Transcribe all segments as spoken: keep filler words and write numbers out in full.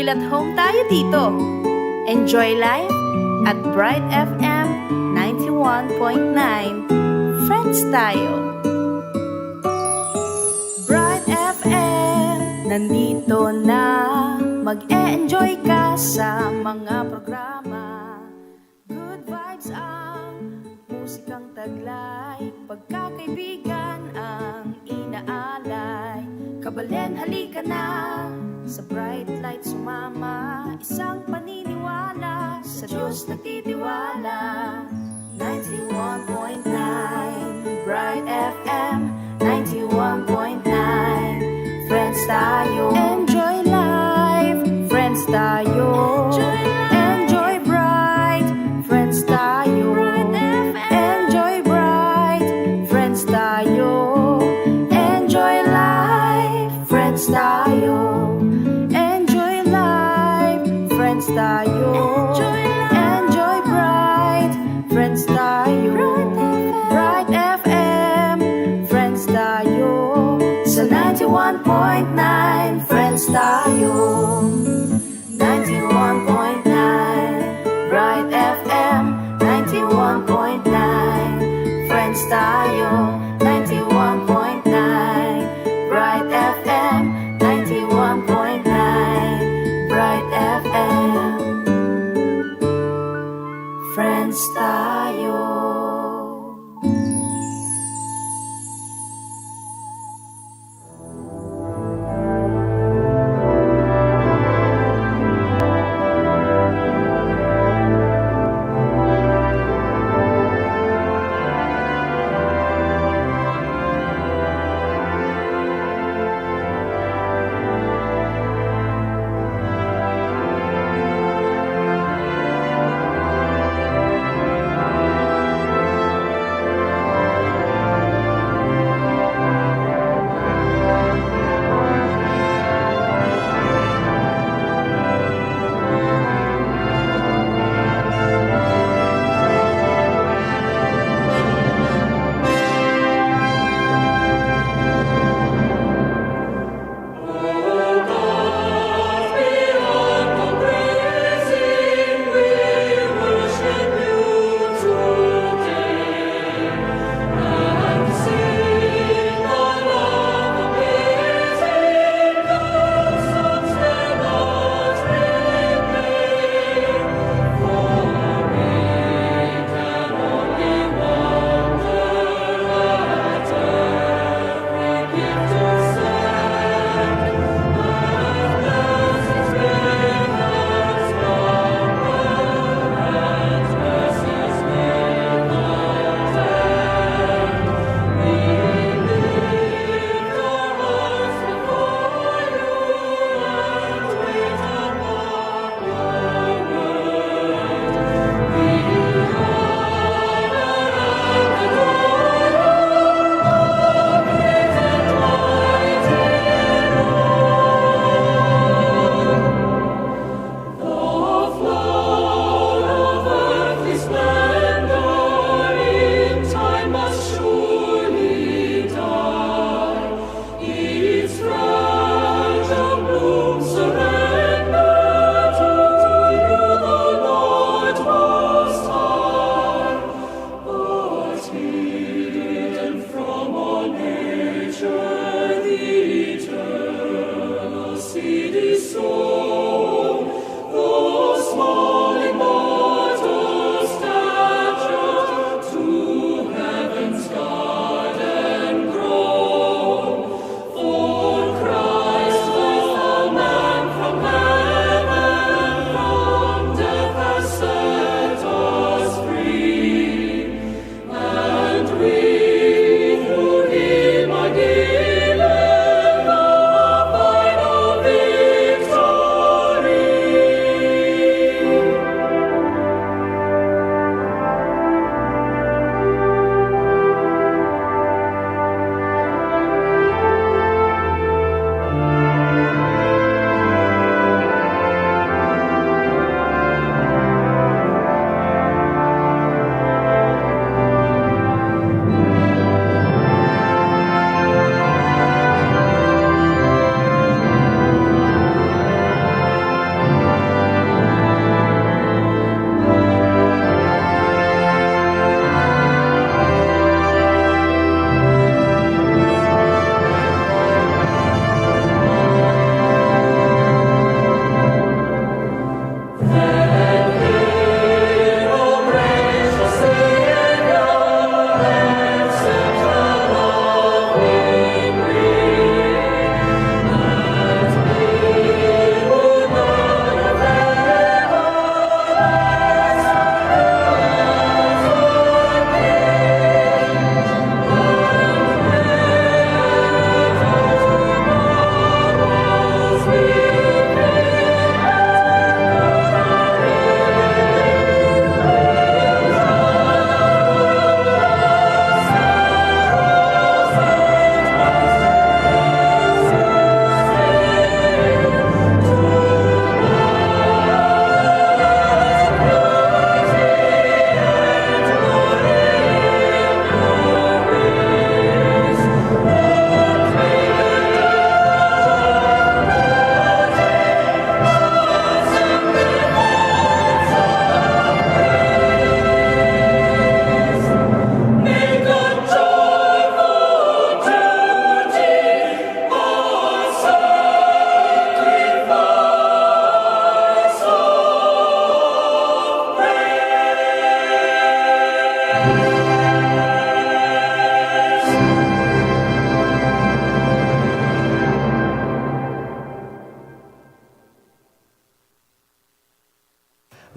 At home tayo dito. Enjoy life at Bright F M ninety-one point nine. Friends tayo. Bright F M, nandito na. Mag-e-enjoy ka sa mga programa. Good vibes ang musikang taglay, pagkakaibigan ang inaalay. Kabalen, halika na, sa Bright Light sumama. Isang paniniwala, sa Diyos nagtitiwala. Ninety-one point nine Bright F M, ninety-one point nine. Friends tayo. Enjoy life, friends tayo. Enjoy life. Enjoy bright, friends tayo. Bright F M. Enjoy bright, friends tayo. Enjoy life, friends tayo. Enjoy life, friends tayo. Enjoy life. Enjoy bright, friends tayo. Bright F M. Bright F M, friends tayo. Sa ninety-one point nine, friends tayo. Ninety-one point nine Bright F M, ninety-one point nine. Friends tayo, ninety-one point nine Bright F M, ninety-one point nine Bright F M. Friends tayo.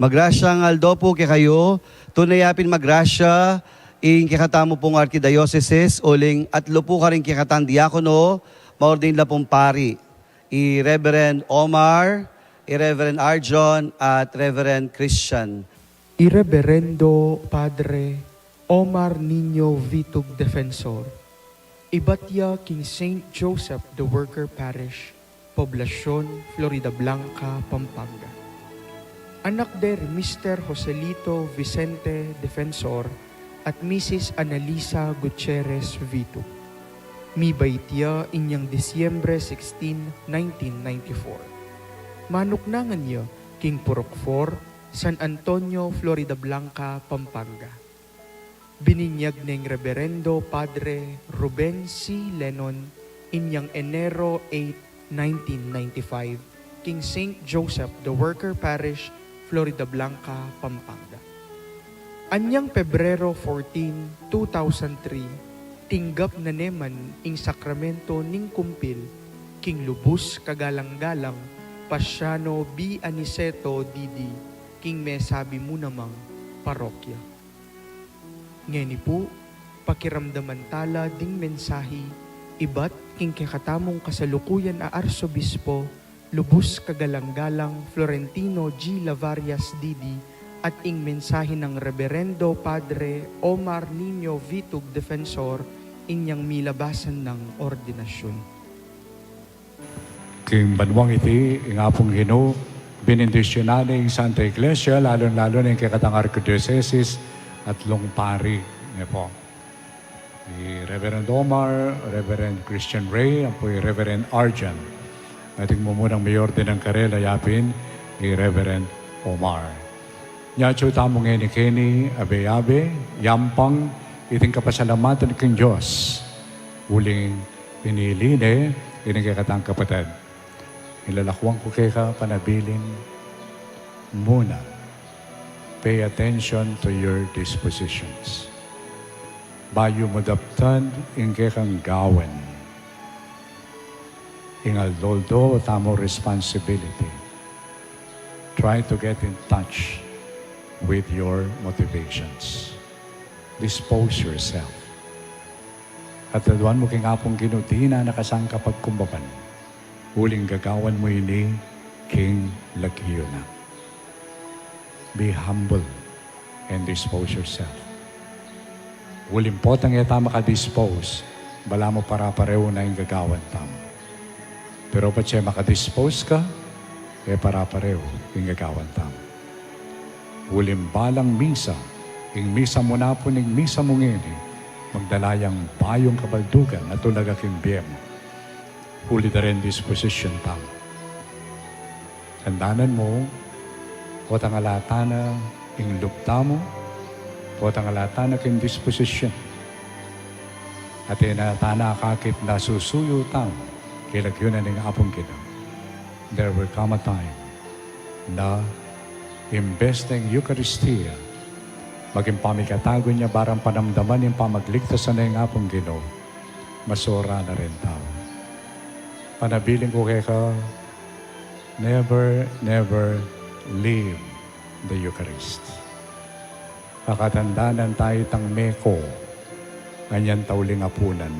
Magrasyang aldo pu kekayu. Tune ya pin magrasya ing kekatamu pung arkidiosesis, uling atlu pu karing kekatang diakono, maordin la pung pari, i Reverend Omar, i Reverend Arjon, at Reverend Christian. I Reverendo Padre Omar Niño Vitug Defensor, ibat ya king Saint Joseph the Worker Parish, Poblacion, Floridablanca, Pampanga. Anak de ri Mister Joselito Vicente Defensor at Missus Analisa Gutierrez Vitug. Mibait ya inyang Disyembre sixteen, nineteen ninety-four. Manuknangan ya king Purok four, San Antonio, Floridablanca, Pampanga. Bininyag neng Reberendo Padre Ruben C. Lennon inyang Enero eight, nineteen ninety-five, king Saint Joseph the Worker Parish, Floridablanca, Pampanga. Anyang Pebrero fourteen, two thousand three, tinggap na ne man ing sakramento ning kumpil king lubus kagalang-galang Pasiano B. Aniceto, D D, king mesabi mu namang parokya. Ngeni pu, pakiramdaman tala ding mensahi ibat king kekatamung kasalukuyan a Arsobispo, lubus kagalang-galang Florentino G. Lavarias, D D, at ing mensahi nang Reberendo Padre Omar Niño Vitug Defensor inyang milabasan nang ordinasyun. King banuang iti, ing Apung Ginu, benendisyunan ne ing Santa Iglesia, lalung-lalu na ing kekatang arkidiosesis at lung pari, ne pu. I Reverend Omar, Reverend Christian Ray, ampo i Reverend Arjan. Ating mumunang mayordinan karela yapin, i Reverend Omar. Nya atyu tamu ngeni keni, abe-abe, yampang iting kapasalamatan king Dios. Uling pinili ne ining kekatang kapatad. Ing lalakuan ku keka, panabilin mu na. Pay attention to your dispositions. Bayu mu daptan ing kekang gawan. Ing aldo-aldo tamung responsibility. Try to get in touch with your motivations. Dispose yourself. At alduan mu king Apung Ginu, dinan a kasangkapagkumbaban. Uling gagawan mu ini king lagyu na. Be humble and dispose yourself. Uling potang e ta makadispose, balamu para-parehu na ing gagawan tamu. Pero patse makadispose ka, e para-parehu ing gagawan tamu. Uling balang misa, ing misa mu napu ning misa mu ngeni, magdala yang bayung kabaldugan a tulaga king bie mu. Uli da ring disposition tamu. Tandanan mu, potang ala ta na ing lub tamu, potang ala ta na king disposition. At e na ta na akakit na susuyu tamu, king lagyu na ning Apung Ginu. There will come a time na imbes na ing Eukaristia maging pamikatagun ya barang panamdaman ing pamagligtas na ning Apung Ginu, masora na ring tau. Panabilin ku keka, never, never leave the Eucharist. Pakatandanan ta itang meko, kanyan ta uling apunan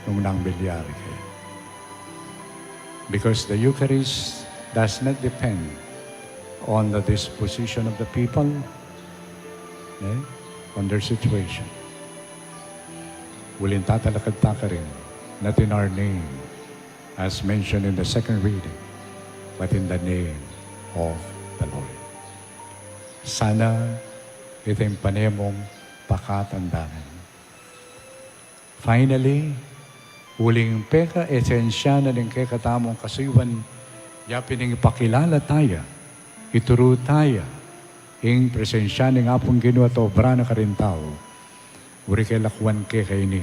nung nang milyari ke. Because the Eucharist does not depend on the disposition of the people, eh, on their situation. Uling tatalakad ta karin, not in our name, as mentioned in the second reading, but in the name of the Lord. Sana iti ing pane mung pakatandanan. Finally, uling pekaesensya na ning kekatamung kasuyuan, yapin ing ipakilala taya, ituru taya ing presensya ning Apung Ginu at obra na karing tau. Uri ke lakuan ke kaini.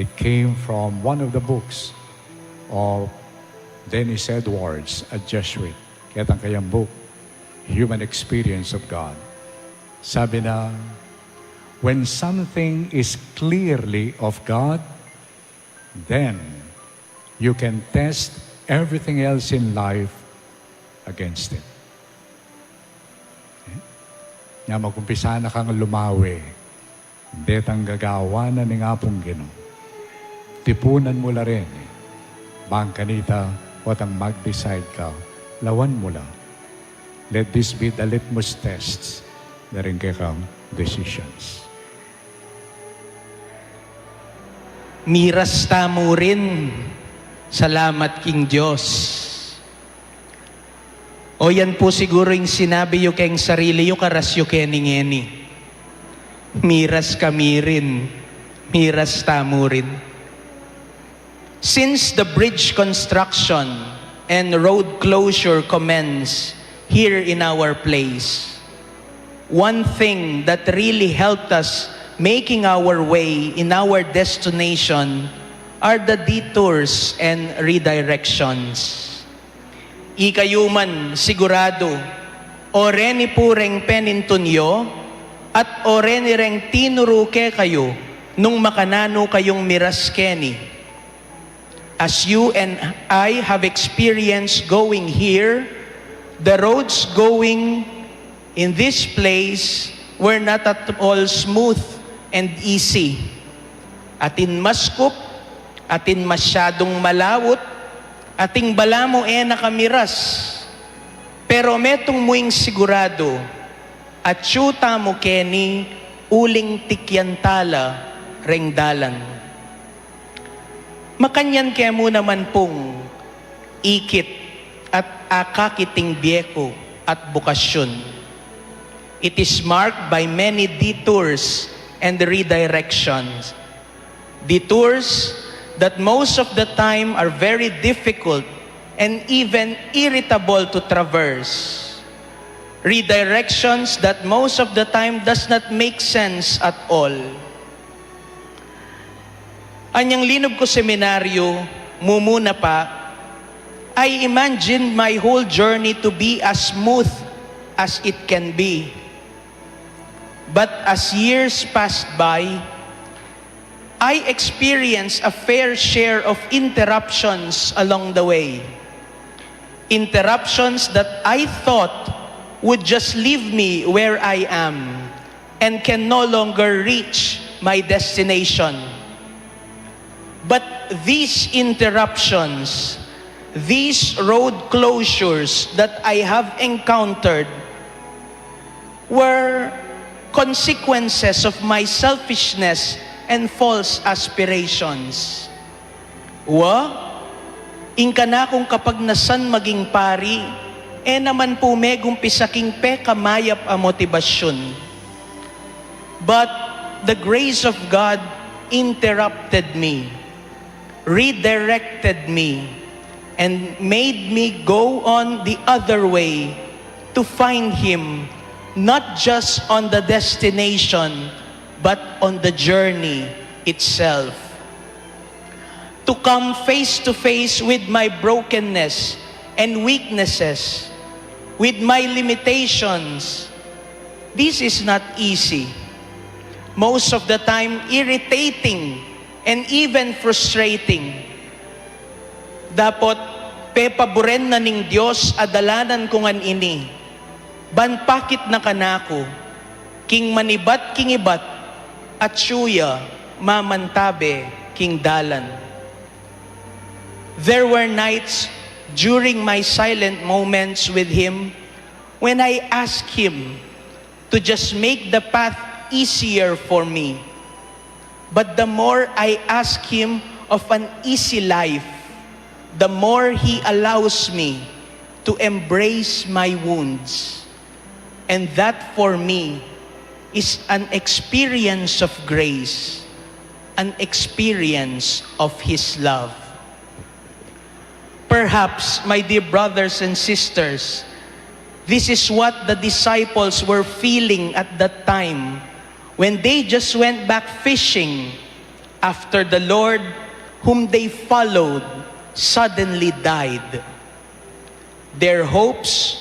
It came from one of the books of Dennis Edwards, a Jesuit. Ketang kayang book, Human Experience of God. Sabi na, "When something is clearly of God, then you can test everything else in life against it." Nya magumpisa na kang lumawe detang gagawan na ning Apung Ginu. Tipunan mu la reni, bang kanita potang mag-decide ka, lawan mu la. Let this be the litmus test dering kekang decisions. Miras tamu rin. Salamat king Dios. O yan pu siguru ing sinabi yu keng sarili yu, karas yu keni ngeni. Miras kami rin. Miras tamu rin. Since the bridge construction and road closure commenced here in our place, one thing that really helped us making our way in our destination are the detours and redirections. Ikayu man, siguradu, o reni pu reng penintun yu, at o reni reng tinuru kekayu nung makananu kayung miras keni. As you and I have experienced going here, the roads going in this place were not at all smooth and easy. Atin maskup, atin masyadung malawut, atin balamu e na kamiras. Pero metung mu ing siguradu, atyu tamu keni uling tikyan ta la reng dalan. Makanyan ke mu naman pung ikit at akakit ing bie ku at bukasyun. It is marked by many detours and redirections. Detours that most of the time are very difficult and even irritable to traverse. Redirections that most of the time does not make sense at all. Anyang linub ku seminaryu, mumuna pa, I imagined my whole journey to be as smooth as it can be. But as years passed by, I experienced a fair share of interruptions along the way. Interruptions that I thought would just leave me where I am and can no longer reach my destination. But these interruptions, these road closures that I have encountered were consequences of my selfishness and false aspirations. Wa, ing kanakung kapagnasan maging pari, e naman pu megumpisa king pekamayap a motibasyun. But the grace of God interrupted me, redirected me, and made me go on the other way to find Him, not just on the destination, but on the journey itself. To come face to face with my brokenness and weaknesses, with my limitations, this is not easy. Most of the time, irritating and even frustrating. Dapot pepaburen na ning Dios a dalanan ku ngan ini, ban pakit na kanaku king manibat king ibat, atyu ya mamantabe king dalan. There were nights during my silent moments with Him when I asked Him to just make the path easier for me. But the more I ask Him of an easy life, the more He allows me to embrace my wounds. And that for me is an experience of grace, an experience of His love. Perhaps, my dear brothers and sisters, this is what the disciples were feeling at that time when they just went back fishing after the Lord whom they followed suddenly died. Their hopes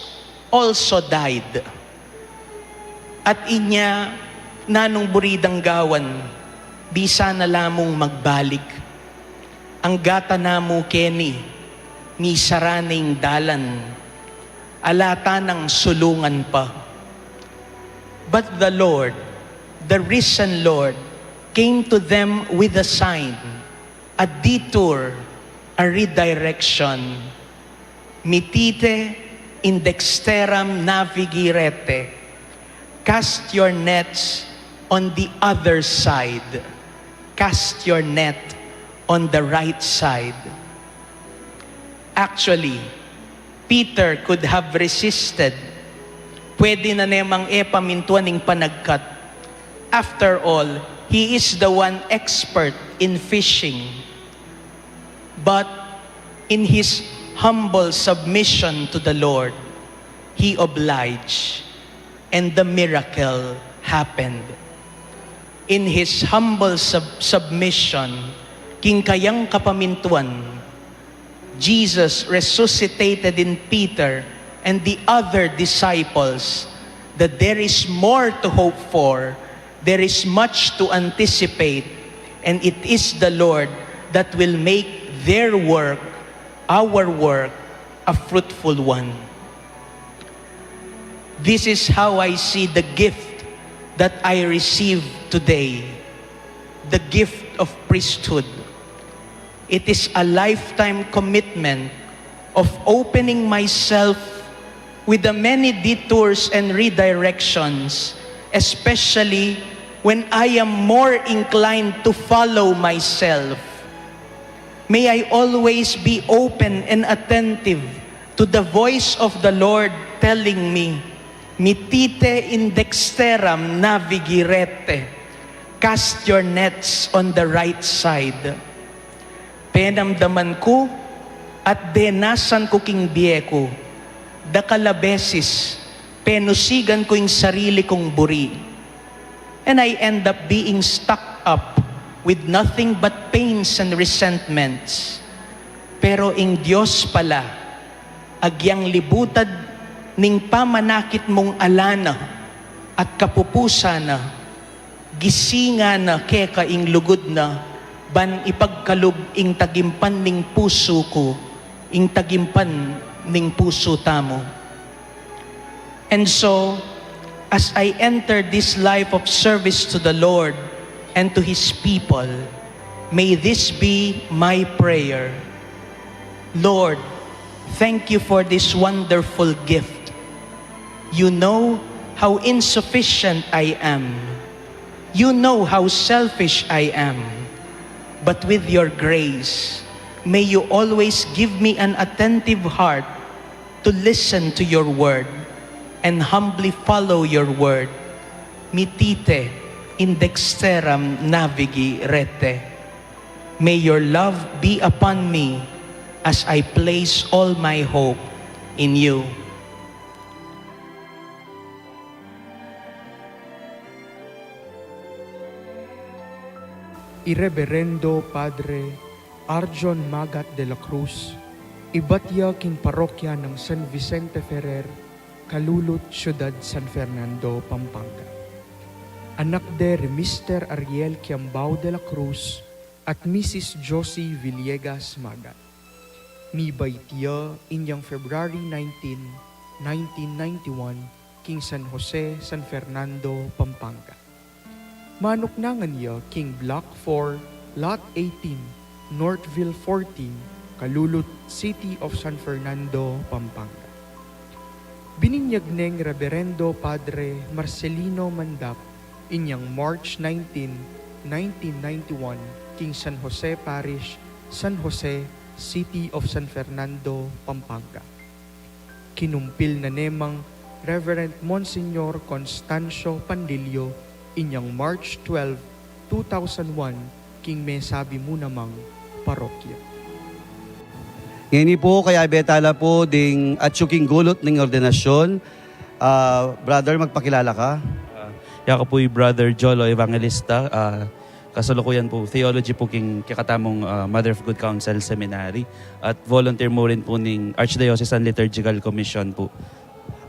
also died. At inya, nanung buri dang gawan, bisa na la mung magbalik. Angga ta na mu keni, misara ne ing dalan. Ala ta nang sulungan pa. But the Lord, the risen Lord, came to them with a sign, a detour, a redirection. Mitite in dexteram navigi rete. Cast your nets on the other side. Cast your net on the right side. Actually, Peter could have resisted. Pwede na ne mang e pamintuan ing panagkat. After all, he is the one expert in fishing. But in his humble submission to the Lord, he obliged, and the miracle happened. In his humble sub- submission, king kayang kapamintuan, Jesus resuscitated in Peter and the other disciples that there is more to hope for, there is much to anticipate, and it is the Lord that will make their work, our work, a fruitful one. This is how I see the gift that I receive today, the gift of priesthood. It is a lifetime commitment of opening myself with the many detours and redirections, especially when I am more inclined to follow myself. May I always be open and attentive to the voice of the Lord telling me, "Mitite in dexteram navigi rete." Cast your nets on the right side. Penamdaman ku at denasan ku king bie ku, dakal a beses, penusigan ku ing sarili kung buri. And I end up being stuck up with nothing but pains and resentments. Pero ing Dios pala, agyang libutad ning pamanakit mung ala na at kapupusan na, gisingan na keka ing lugud na, ban ipagkalub ing tagimpan ning pusu ku, ing tagimpan ning pusu tamu. And so, as I enter this life of service to the Lord and to His people, may this be my prayer. Lord, thank you for this wonderful gift. You know how insufficient I am. You know how selfish I am. But with your grace, may you always give me an attentive heart to listen to your word and humbly follow your word. Mitite in dexteram navigi rete. May your love be upon me as I place all my hope in you. I Reberendo Padre Arjon Magat de la Cruz, ibat ya king parokya nang San Vicente Ferrer, Kalulut, Syudad San Fernando, Pampanga. Anak de ri Mister Ariel Kiambao de la Cruz at Missus Josie Villegas Magat. Mibait ya inyang February nineteen, nineteen ninety-one, king San Jose, San Fernando, Pampanga. Manuknangan ya king Block four, Lot eighteen, Northville fourteen, Kalulut, City of San Fernando, Pampanga. Bininyag neng Reberendo Padre Marcelino Mandap inyang March nineteen, nineteen ninety-one, king San Jose Parish, San Jose, City of San Fernando, Pampanga. Kinumpil na ne mang Reverend Monsignor Constancio Panlilio inyang March twelve, two thousand one, king mesabi mu namang parokya. Ngeni pu, kayabe tala pu ding atyu king gulut ning ordinasyon. Ah, brother, magpakilala ka. Ah, yaku pu i Brother Jolo Evangelista, ah, kasalukuyan pu, theology pu king kekatamung, ah, Mother of Good Counsel Seminary, at volunteer mu rin pu ning Archdiocesan Liturgical Commission pu.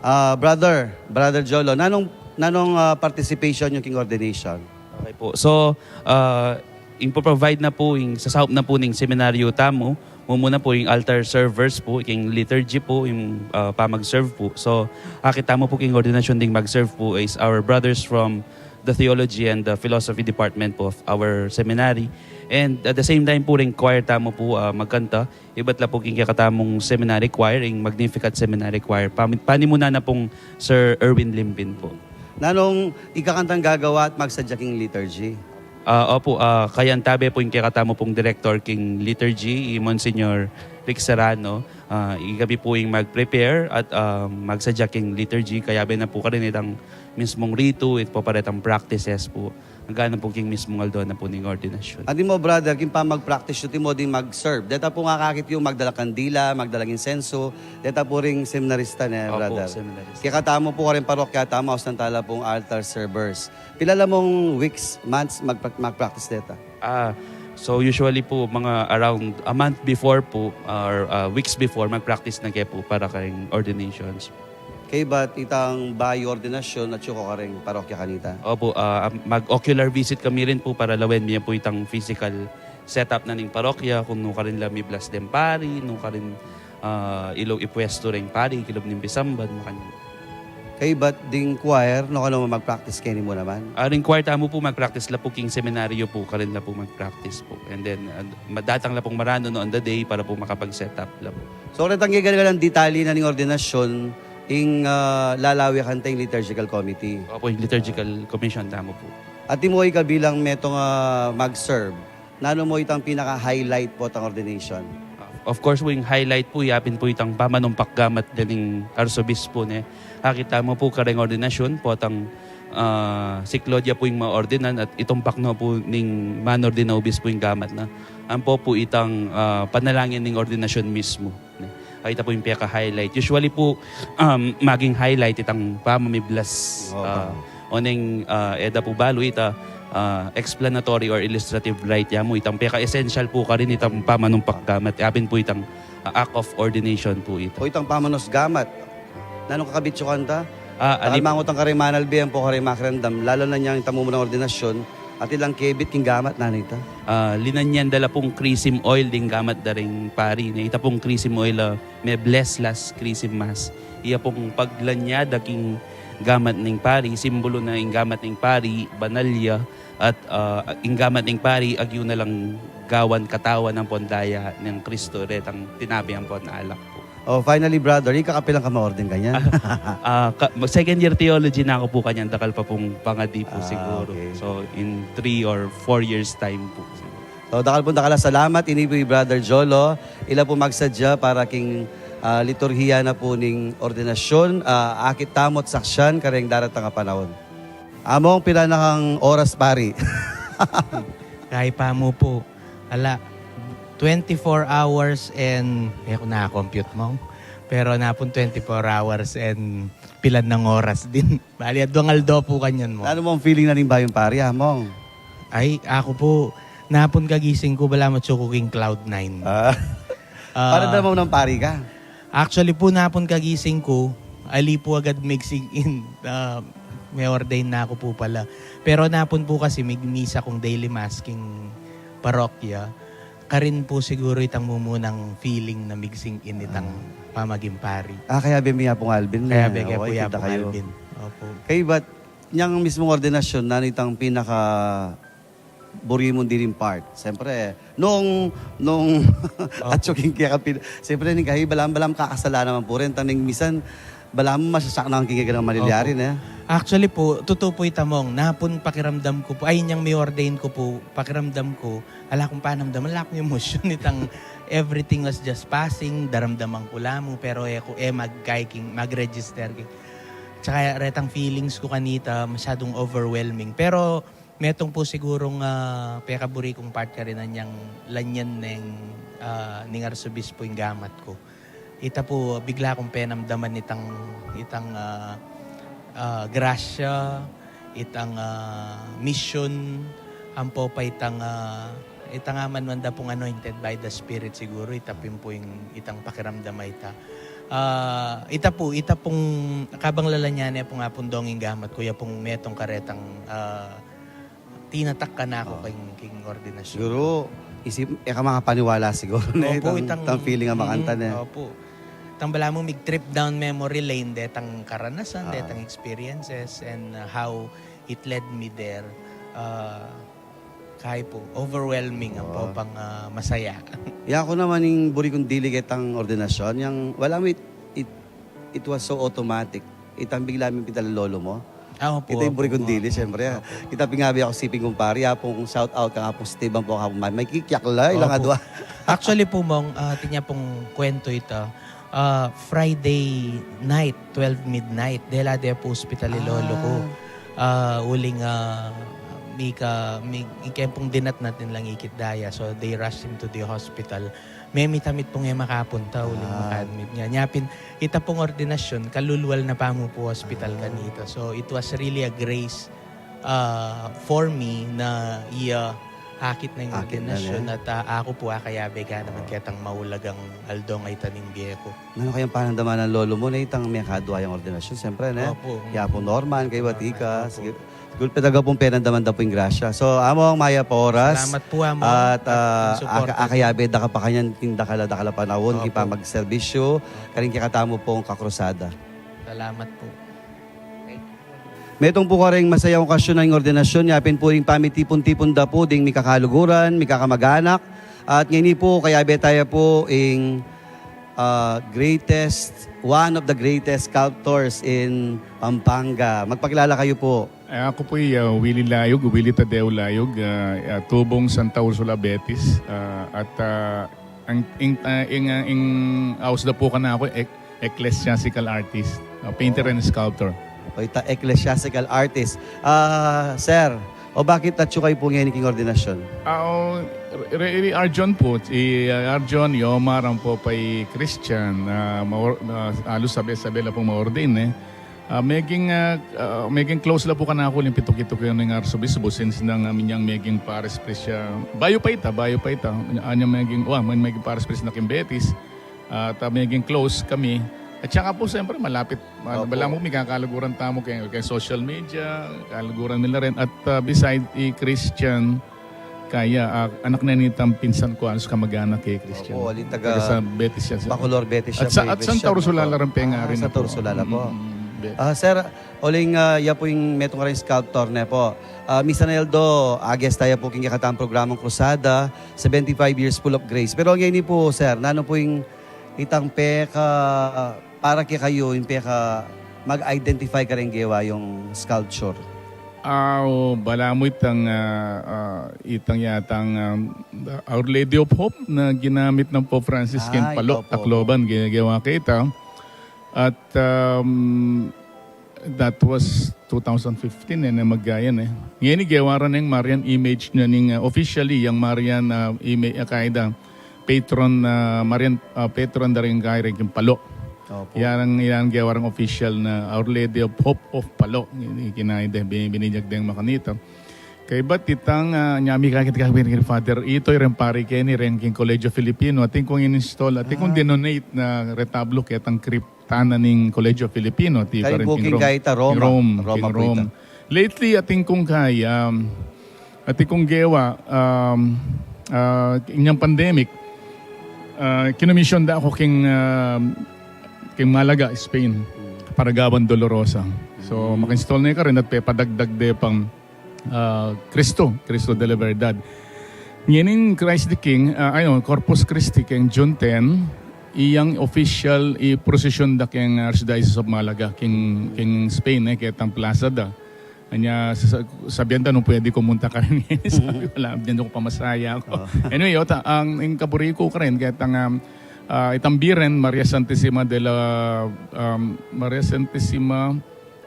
Ah, brother, Brother Jolo, nanung, nanung, ah, participation yu king ordination? Okay po. So, ah, ing po-provide na po, ing sasaup na po ning seminaryo tamu, mumuna po ing altar servers po, ing liturgy po, ing, ah, pamag-serve po. So, akit tamu po king ordinasyon ding mag-serve po is our brothers from the theology and the philosophy department po of our seminary. And at the same time po, ring choir tamu po, ah, magkanta. Ibat la po king kekatamung seminary choir, ing Magnificat Seminary Choir. Pami-, panimunan na pung Sir Erwin Limbin po. Nanung ikakantang gagawa at magsadya king liturgy? Ah, opo, ah, kayantabe po ing kekatamu pong director king liturgy, i Monsignor Rick Serrano. Ah, ikami po ing mag-prepare at, ah, magsadya king liturgy. Kayabe na po karin itang mismong ritu, ita po pa retang practices po. Hanggang po king mismong aldo na po ning ordinasyon. Antimo, brother, king pamag-practice yu, antimo ding mag-serve. Deta pong akakit yu, magdalang kandila, magdalang insenso. Deta po ring seminarista ne, opo, brother. Seminarista. Kekatamu po karing parokya tamu, ausnan tala pong altar servers. Pila la mung weeks, months, mag-, mag-practice deta? Ah, so usually po, mga around a month before po, or, ah, weeks before, mag-practice na ke po para karing ordinations. Kaybat itang bayu ordinasyon at yu ko karing parokya kanita? Opo, ah, mag-ocular visit kami rin po para lawen mi po itang physical setup na ning parokya, kung nu karin la miblas deng pari, nu karin, ah, ilu ipwesto reng pari kilub ning pisamban, makanyan. Kaybat ding choir, nu kanu mag-practice keni mu naman? Ah, ring choir tamu po, mag-practice la po king seminaryo po, karin la po mag-practice po. And then, ah, madatang la pong maranu no on the day para po makapag-setup la po. So, retang gegangalang detalye na ning ordinasyon, ing, ah, lalawe kanta ing liturgical committee. Opo, ing liturgical commission tamu po. At imo ika bilang metung, ah, mag-serve, nanu mo itang pinaka-highlight po tang ordination? Of course po, ing highlight po, yapin po itang pamanumpak gamat da ning arsobispo ne. Akit tamu po kareng ordinasyon, potang, ah, siklaud ya po ing maordinan at itumpak no po ning manordinang obispo ing gamat na. Ampo po itang, ah, panalangin ning ordinasyon mismo. Ne? Ay, ita po ing peka-highlight. Usually po, um, maging highlight itang pamamiblas. Oo, ah, tama. Oneng, ah, e da po balu ita, ah, explanatory or illustrative rite ya mu. Itang peka-essential po karin itang pamanumpak gamat. Yapin po itang, ah, act of ordination po ita. O itang pamanos gamat. Nanung kakabit yu kanta? Ah, ali- Dakal mangutan kareng manalbe ampo kareng makiramdam, lalu na ning ita mumunang ordinasyon, at ilang kebit king gamat, nanu ita? Ah, linanyan da la pung chrism oil ding gamat da ring pari, ne. Ita pung chrism oil, ah, me-bless last Christmas. Iya pung paglanyan da king gamat ning pari, simbulu na ing gamat ning pari banal ya, at, ah, ing gamat ning pari agyu na lang gawan katawan ampon daya nang Kristo, retang tinape ampon alak po. Oh, finally, brother, ika kapilan ka maordin kanyan? Ah, ka-, mag-second year theology na ku po kanyan, dakal pa pung pangadi po. Ah, siguro, okay. So, in three or four years time po siguro. So, dakal pung dakal a salamat. Ini po i Brother Jolo, ila po magsadya para king, ah, liturhiya na po ning ordinasyon. Ah, akit tamu at saksian kareng daratang a panaun. Among, pila na kang oras, pari? Kay pa mu po. Ala, twenty-four hours and, e ku na-compute, Mong. Pero napun twenty-four hours and pilan nang oras din. Bali, adwang aldo po kanyan, Mong. Nanu mung feeling na ning bayung pari, Among? Ay, aku po, napun kagising ku, balamu atsu ku king cloud nine. Ah. Ah. Paramdam mu nang pari ka? Actually po, napun kagising ku, ali po agad mig-sink in, ah, me-ordain na ku po pala. Pero napun po kasi mig-misa kung daily mass king parokya, karin po siguro itang mumunang feeling na mig-sink in itang, ah, pamaging pari. Ah, kayabe mi Apung Alvin, kayabe, eh, kayabe mi Apung Alvin. Opo. Kaybat nyang mismung ordinasyon, nanu itang pinaka buri mung diling part? Siyempre, nung, nung, opo, atsu king kekapin-, siyempre, ning kahi, balamu, balamu kakasala naman po rin. Tang ning misan, balamu masasak na king kekang malilyari, opo, ne? Actually po, tutu po ita, Mong, napun pakiramdam ku po, ay, nyang mi-ordain ku po, pakiramdam ku, ala kung panamdaman, ala kung emosyon, itang everything was just passing, daramdaman ku la mu, pero e ku, e mag-, kai king, mag-register king. Tsaka retang feelings ku kanita, masyadong overwhelming. Pero, metung po sigurung, ah, pekaburi kung part karin anyang lanyan neng, ah, ning Arsobispo ing gamat ku. Ita po, bigla kung penamdaman itang, itang, ah, ah, grasya, itang, ah, misyon, ampo pa itang, ah, itang aman man da pung anointed by the Spirit siguro, ita pin po ing itang pakiramdam a ita. Ah, ita po, ita pung kabang lalanyan ne pung apun dong ing gamat ku, ya pung metung karetang, ah, tinatak kanaku king, king ordinasyon. Siguru, isip, e ka makapaniwala siguru na itang, itang feeling a makanta ne. Opo. Itang balamu mig trip down memory lane detang karanasan, detang experiences, and, uh, how it led me there. Uh, kaya pu, overwhelming ang popang, uh, masaya. Yaku naman ing buri kung dili ketang ordinasyon, yang wala mu it, it, it was so automatic. Itang bigla ming pidala lolo mu. Ah, opo, opo. Ita ing buri kung dili, siyempre. Opo. Ita pinabi aku siping kumpari, apung shout out kang Apung Steve, ampo kang Apung Mike, may kikyak la, ilang adwa. Actually pu, Mong, ah, atin ya pung kwento ita. Ah, Friday night, twelve midnight, dela de pu hospital i lolo ku. Ah, uling, ah, mika, mi, ikempung dinatnan, atin lang ikit daya. So, they rushed him to the hospital. Memitamit pung e makapunta, uling maka-admit nya. Nya pin, ita pung ordinasyon, kalulwal na pamu pu hospital kanita. So, it was really a grace, ah, for me na iya akit na ing ordinasyon at, ah, aku pu akayabe ka naman ketang maulagang aldong a ita ning bie ku. Nanu kayang panandaman nang lolo mu na itang mekadwa yang ordinasyon? Siyempre, ne? Opo. Iya pu Norman, kaybat ika. Opo. Sige. Siguru pin talaga pung penandaman da pu ing grasya. So, Among, mayap a oras. Salamat pu, Among. At, ah, aka-, akayabe da ka pa kanyan king dakal a, dakal a panaun, king pamagserbisyu karing kekatamu pung kakrusada. Salamat pu. Metung pu kareng masayang okasyon na ing ordinasyon, yapin pu ing pamitipun-tipun da pu ding mikakaluguran, mikakamag-anak. At ngeni pu, kayabe taya pu ing, ah, greatest, one of the greatest sculptors in Pampanga. Magpakilala kayu pu. Eh, aku pu i, ah, Willie Layog, Willie Tadeo Layog, ah, ah, tubong Santa Ursula, Betis, ah, at, ah, ang, ing, ah, ing, ah, ing aus da pu kanaku, ek-, ecclesiastical artist, ah, painter and sculptor. O, ita ecclesiastical artist. Ah, sir, o bakit atyu kayu pu ngeni king ordinasyon? Ah, o, re-, re-, Arjon pu, i, ah, Arjon, i Omar, ampo pa i Christian, ah, maor-, ah, alus sabe-sabe la pung maordin, eh. Ah, meging, ah, ah, meging close la pu kanaku uling pituk-ituk yang ning arsobispo since nang, ah, minyang meging parish priest ya. Bayu pa ita, bayu pa ita. Anyang meging, wa, men meging parish priest na king Betis. At, ah, meging close kami. At saka pu, siyempre, malapit, ah, balamu mikakaluguran tamu keng, keng social media, kaluguran mi la rin. At, ah, beside i Christian, kaya, ah, anak na nitang pinsan ku, alus kamag-anak kay Christian. Opo, aling taga Betis ya. Bacolor, Betis ya. At Santa Ursula la rin pengarin. Ah, Santa Ursula la pu. Mm, mm, Betis. Ah, sir, uling, ah, ya pu ing metung kareng sculptor ne pu. Ah, Misan Eldo, a-guest taya pu king kekatang programang Krusada, seventy-five years full of grace. Pero ngeni pu, sir, nanu pu ing itang peka, para kekayu, ing peka mag-identify kareng gewa yung sculpture? Ah, o, balamu itang, ah, ah, itang yatang, um, Our Lady of Hope na ginamit nang Pope Francis king Palo, Tacloban, ge-, gewa keta. At, um, that was two thousand fifteen, eh, na maggayan, eh. Ngeni gewa ra neng Marian image na ning, ah, officially, yang Marian, ah, ima-, ah, kaya da patron, ah, Marian, ah, patron da rin kaya rin king Palo. Opo. Yan ang, yan ang gewa rang official na Our Lady of Hope of Palo. Kinain de, bini-, bininyag deng makanita. Kaybat itang, ah, nyami kakit kami ni Father Itoy, ren pari keni, ren king Colegio Filipino. Atin kung in-install, atin kung dinonate na retablo ketang crypt tana ning Colegio Filipino, ti karin king Rome. Roma king Rome. Lately, atin kung kaya, um, atin kung gewa, um, ah, inyang pandemic, ah, kinomisyon da aku king, um, king Malaga, Spain, para gawan Dolorosa. So, maka-install na karin at pepadagdag de pang ah, Cristo, Cristo de la Verdad. Ngening Christ the King, ah, ayun, Corpus Christi keng June ten, iyang official i prosesyon da keng Archdiocese of Malaga, keng, keng Spain, eh, ketang plaza da. Anya, sa-, sabian da nung pwede ku munta karin. Sabi ku, wala, dinan ku pamasahe ku. Anyway, ota, ang, ing kaburi ku karin, ketang, um, ah, itang Birhen, Maria Santisima de la, um, Maria Santisima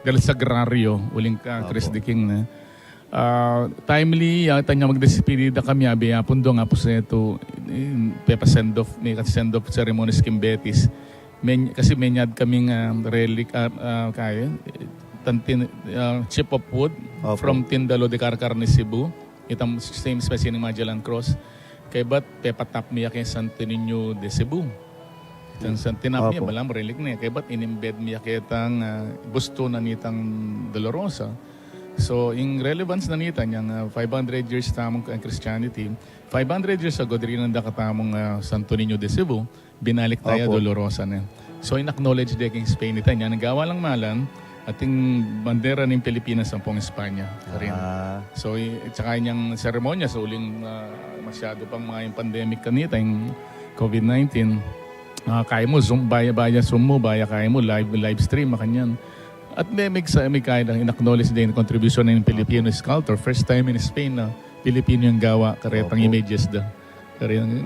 del Sagrario, uling ka, Christ the King na. Ah, timely, ah, yata nya magdespedida kami, abe, apun dong, apus eto, eh, pepa-send off, meka-send off ceremonies king Betis. Men-, kasi menyad kaming, ah, relic, ah, ah, kaya, eh, tantin-, ah, chip of wood from Tindalo de Carcar ni Cebu. Itang same espesye ning Magellan Cross. Kaybat, pepatap mi ya keng Santo Niño de Cebu. Itang san-, tinap mi ya, balamu relic ne. Kaybat, inimbed mi ya ketang, ah, busto na nitang Dolorosa. So, ing relevance na nita, inyang, ah, five hundred years tamung, ah, Christianity, five hundred years ago, diri nanda katamung, ah, Santo Niño de Cebu, binalik taya Dolorosa ne. So, in-acknowledge de king Spain ita, inyang gawa lang malan, ating bandera ning Pilipinas ampong Espanya, karin. So, i-, at saka inyang seremonya, sa uling, ah, masyado pang mga yung pandemic kanita, yung COVID nineteen, ah, kaya mu, Zoom, baya, baya Zoom mu, baya kaya mu, live, live stream, makanyan. At may, may, sa, may kaya lang in-acknowledge din yung contribution ng Filipino sculptor. First time in Spain na Filipino yung gawa, karetang images da. Karetang,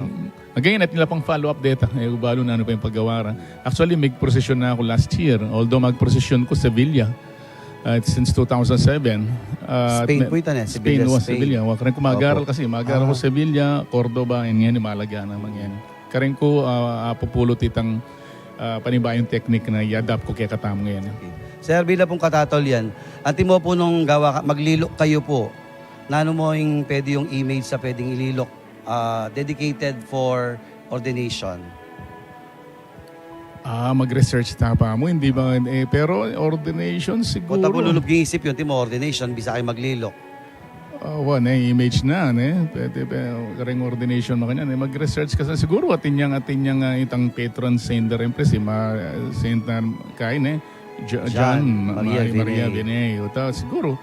again, at nila pang follow-up data. Eh, ubalo na ano pa yung paggawa ra. Actually, may procession na ako last year. Although mag-procession ko Sevilla. Uh, since two thousand seven. Uh, Spain po ito, ne? Spain, Sevilla, Spain. Sevilla. Wa, karin ko mag-aral kasi. Mag-aral ko Sevilla, Cordoba, and ngayon, Malaga naman ngayon. Karin ku, ah, apupulot itang, ah, panibayung teknik na i-adapt ku kekatamu ngeni. Okay. Sir, bilang pung katatol yan, antimo pu nung gawa ka, maglilok kayu pu, nanu mu ing pwede yung image sa pwedeng ililok, ah, dedicated for ordination? Ah, mag-research ta pa mu, hindi ba, eh, pero ordination siguro. Kung tabu lulub king isip yu, antimo ordination, bisa kayu maglilok. Ah, wa, ne, image na, ne? Pwede, pwede, karing ordination, makanyan, ne? Mag-research ka sa, siguro, atin yang, atin yang, ah, itang patron saint da rin, pre, si Ma-, Saint na, kay, ne? Jo-, John, John, Ma-, Maria Maria Vianney. Vianney. Uta, siguro.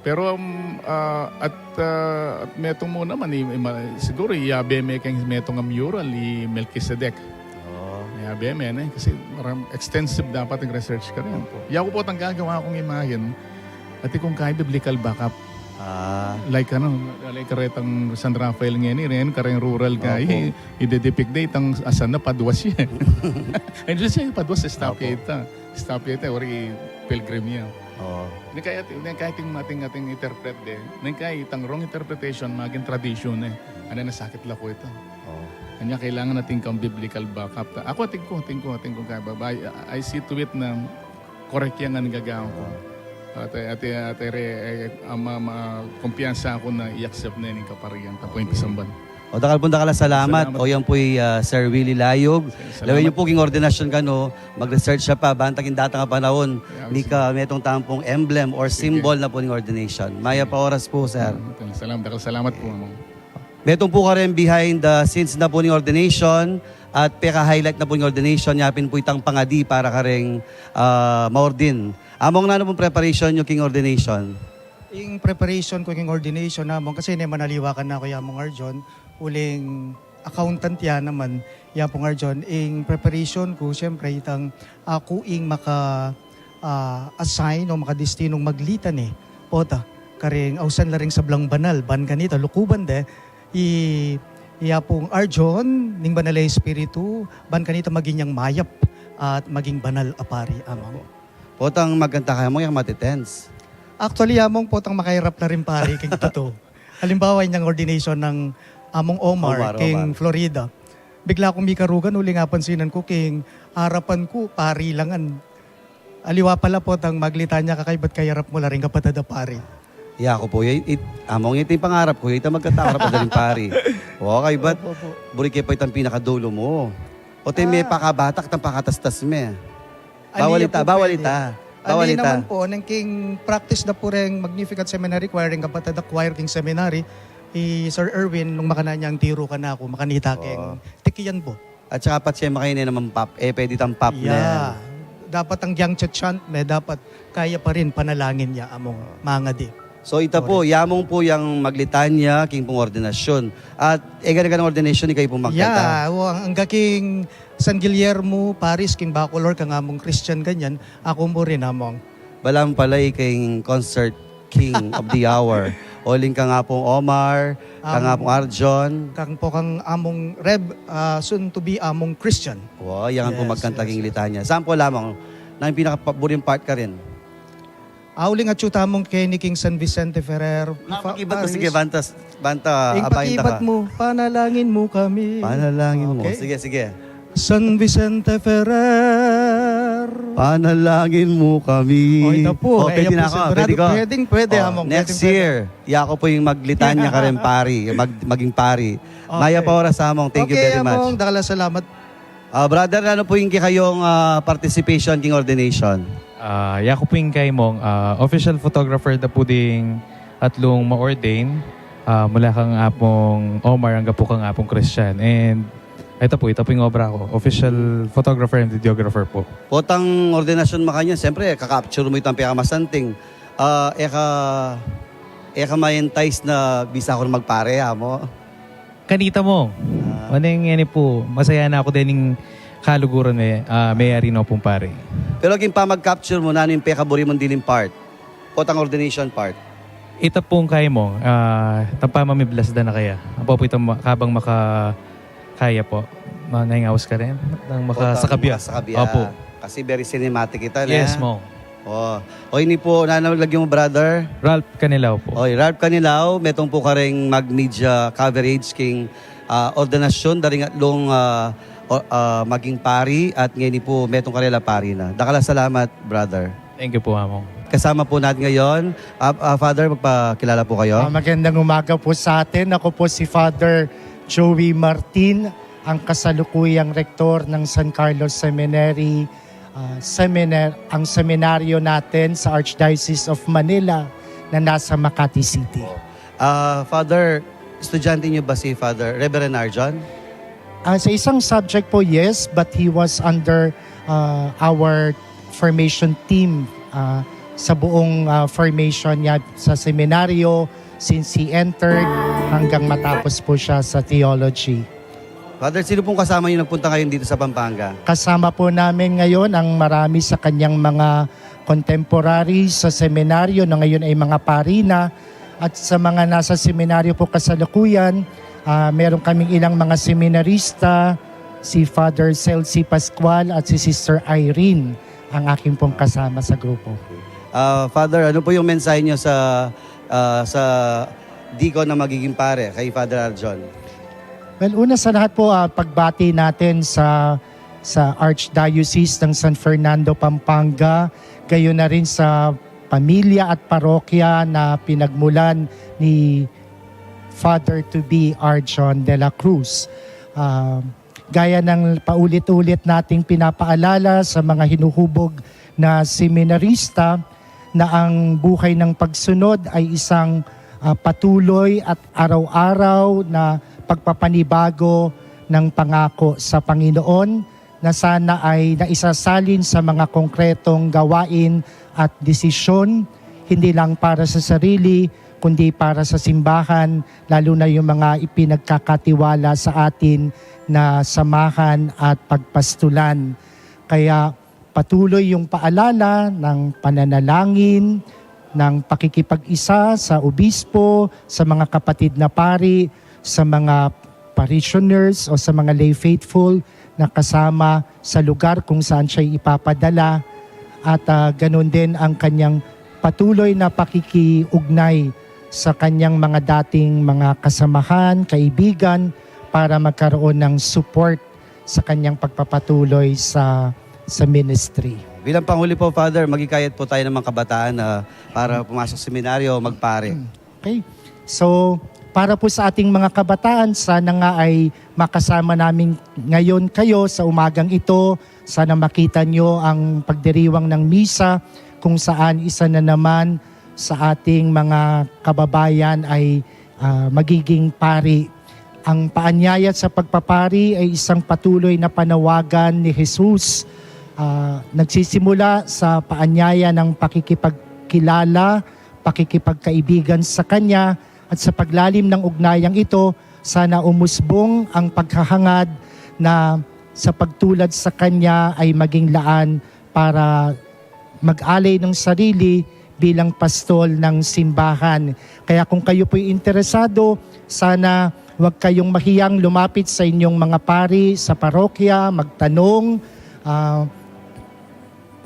Pero, um, ah, at, ah, at metung mu naman, i-, i-, ma-, siguro, iyabe me keng metung a mural, i Melchizedek. Oh. Iyabe me, ne? Kasi maram-, extensive dapat ang research ka rin. Opo. Yaku pu tang gagawa kung imahen, Ati kung kaya biblical backup. Ah. Like, ano, like karetang San Rafael ngeni, ren, kareng rural kaya, i-, i-depict de itang asan na padwas ya. And just yung padwas, stop ya ita. Stop ya ita, or i-pilgrim ya. Oo. Ini kaya, ini kaya ating, ating, ating interpret de. Ini kaya itang wrong interpretation, maging tradisyon eh. Ano na sakit la po ito. Oo. Kanya kailangan natin kang biblical backup. Ta-, ako, ating ko, ating ko, ating ko kaya ba, I, I see to it na korek yang gagawan ku. At, at, at, at, eh, ama, ma-, kumpiyansa ku na i-accept na ning kaparian. Tapu ing pisamban. O, dakal pung dakal a salamat. Salamat. O, yan pu'y, ah, Sir Willie Layog. Salamat. Lawen yu pu king ordinasyon kanu, mag-research ya pa, banta king datang a panaun, mika metung tampung emblem or symbol na pu ning ordination. Mayap a oras pu, sir. Mm, salamat, dakal salamat pu, Among. Metung pu kareng behind the scenes na pu ning ordination at peka-highlight na pu ning ordination, yapin pu itang pangadi para kareng, ah, maordin. Among, nanu pung preparation yu king ordination? Ing preparation ku king ordination, Among, kasi ne manaliwakan na ku ya, Among Arjon, uling accountant ya naman ya, Among Arjon. Ing preparation ku, siyempre, itang aku ing maka, ah, assign o makadestinung maglitani pota kareng ausan la ring sablang banal, ban kanita lukuban de i, i Apung Arjon ning Banal a Espiritu, ban kanita maging yang mayap at maging banal a pari, Among. Potang magkanta ka, Among, yang mati-tense. Actually, Among, potang makairap la rin pari king tutu. Halimbawa, inyang ordination nang Among Omar, Omar, king Omar. Florida. Bigla kung mikarugan, uling apansinan ku king arapan ku, pari la ngan. Aliwa pala potang maglitanya ka kaybat kayarap mu la ring kapatad a pari. Yaku pu, ya, it-, Among, iti ing pangarap ku, ya ita magkanta karap a daring pari. O, kaybat, opo, opo. Buri ke pa itang pinakadulu mu. O, te, me pakabatak, itang pakatastas me. Bawal ita, bawal ita. Bawal ita. Naman pu, neng king practice da pu reng Magnificat Seminary Choir, reng kapatad a choir king seminary, i Sir Erwin, nung makanyan yang tiru kanaku, makanita keng tikian pu. At saka pat siya makaine naman pop, eh, pwede itang pop na yan. Dapat ang yang chant me, dapat kaya pa rin panalangin ya, Among, mangadi. So, ita pu, ya Among pu yang maglitanya king pung ordinasyon. At, e, gana-ganang ordinasyon, ikayu pung magkanta. Ya, o, ang, ang king San Guillermo Parish, king Bacolor, kang Among Christian, kanyan, aku mu rin, Among. Balamu pala, ika ing concert king of the hour. Uling kang Apung Omar, kang Apung Arjon. Kang pu kang Among Rev, ah, soon to be Among Christian. Wow, yan pu magkanta king litanya. Sample lamang, nanu ing pinakapaburing part karin? Ah, uling atyu tamung keni king San Vicente Ferrer. Pakibat mu, sige, banta, banta, ing abayan da ka. Pakibat mu, panalangin mu kami. Panalangin mu. Okay. Sige, sige. San Vicente Ferrer. Panalangin mu kami. O, ita pu. O, pwede na ako, pwede ko. Pwedeng pwede, Among. Next year, yaku pu ing maglitanya kareng pari, mag-, maging pari. Okay. Mayap a oras, Among. Thank you very much. Okay, Among. Dakal a salamat. Ah, brother, nanu pu ing kekayung, ah, participation king ordination? Ah, yaku pu ing kaimong, ah, official photographer da pu ding atlung ma-ordain, ah, mula kang Apung Omar angga pu kang Apung Christian. And ita pu, ita pu ing obra ku, official photographer and videographer pu. Potang ordinasyun makanyan, siyempre, ka-capture mu itang pekamasanting. Ah, e ka, e ka ma-entice na bisa ku na magpare, amo? Kanita mu. Ah. Maneng ini pu, masaya na aku dening kaluguran me, ah, meyari na pung pari. Pero king pamag-capture mu, nanu ing pekaburi mung diling part? Potang ordination part. Ita pung kaimong, ah, itang pamami-bless da na kaya. Ampo pu itang ma-, kabang maka-, kaya pu. Ma-, naingawas ka rin? Nang maka-, potang sakabya. Makasakabya. Opo. Kasi very cinematic ita, ne? Yes, mo. O. O, ini pu, nanu lagyu mu, brother? Ralph Canilao pu. O, Ralph Canilao, metung pu karing mag-media coverage king, ah, ordinasyun da ring atlung, ah, o-, ah, maging pari, at ngeni pu, metung karela pari na. Dakal a salamat, brother. Thank you pu, Among. Kasama pu natin ngayon, ah, ah, Father, magpakilala pu kayo. Ah, magandang umaga po sa atin. Ako po si Father Joey Martin, ang kasalukuyang rektor ng San Carlos Seminary, ah, seminar-, ang seminaryo natin sa Archdiocese of Manila na nasa Makati City. Ah, Father, estudyante niyo ba si Father Reverend Arjon? Ah, sa isang subject po, yes, but he was under, ah, our formation team, ah, sa buong, ah, formation niya sa seminaryo, since he entered hanggang matapos po siya sa theology. Father, sino pong kasama niyo nagpunta ngayon dito sa Pampanga? Kasama po namin ngayon ang marami sa kanyang mga contemporaries sa seminaryo na ngayon ay mga pari na, at sa mga nasa seminaryo po kasalukuyan, ah, meron kaming ilang mga seminarista, si Father Celsi Pascual at si Sister Irene, ang aking pong kasama sa grupo. Ah, Father, ano po yung mensahe niyo sa, ah, sa deacon na magiging pare kay Father Arjon? Well, una sa lahat po, ah, pagbati natin sa, sa Archdiocese ng San Fernando, Pampanga, gayon na rin sa pamilya at parokya na pinagmulan ni Father to be Arjon de la Cruz. Ah, gaya ng paulit-ulit nating pinapaalala sa mga hinuhubog na seminarista, na ang buhay ng pagsunod ay isang, ah, patuloy at araw-araw na pagpapanibago ng pangako sa Panginoon, na sana ay naisasalin sa mga konkretong gawain at desisyon, hindi lang para sa sarili, kundi para sa simbahan, lalo na yung mga ipinagkakatiwala sa atin na samahan at pagpastulan. Kaya patuloy yung paalala ng pananalangin, ng pakikipag-isa sa obispo, sa mga kapatid na pari, sa mga parishioners o sa mga lay faithful na kasama sa lugar kung saan siya ipapadala, at, ah, ganun din ang kanyang patuloy na pakikiugnay sa kanyang mga dating mga kasamahan, kaibigan, para magkaroon ng support sa kanyang pagpapatuloy sa, sa ministry. Bilang panghuli po, Father, maghikayat po tayo ng mga kabataan, ah, para pumasok seminaryo, magpare. Hmm. Okay. So, para po sa ating mga kabataan, sana nga ay makasama namin ngayon kayo sa umagang ito. Sana makita nyo ang pagdiriwang ng misa kung saan isa na naman sa ating mga kababayan ay, ah, magiging pari. Ang paanyaya sa pagpapari ay isang patuloy na panawagan ni Jesus. Ah, nagsisimula sa paanyaya ng pakikipagkilala, pakikipagkaibigan sa Kanya, at sa paglalim ng ugnayang ito, sana umusbong ang paghahangad na sa pagtulad sa Kanya ay maging laan para mag-alay ng sarili bilang pastol ng simbahan. Kaya kung kayo po'y interesado, sana wag kayong mahiyang lumapit sa inyong mga pari sa parokya, magtanong, ah,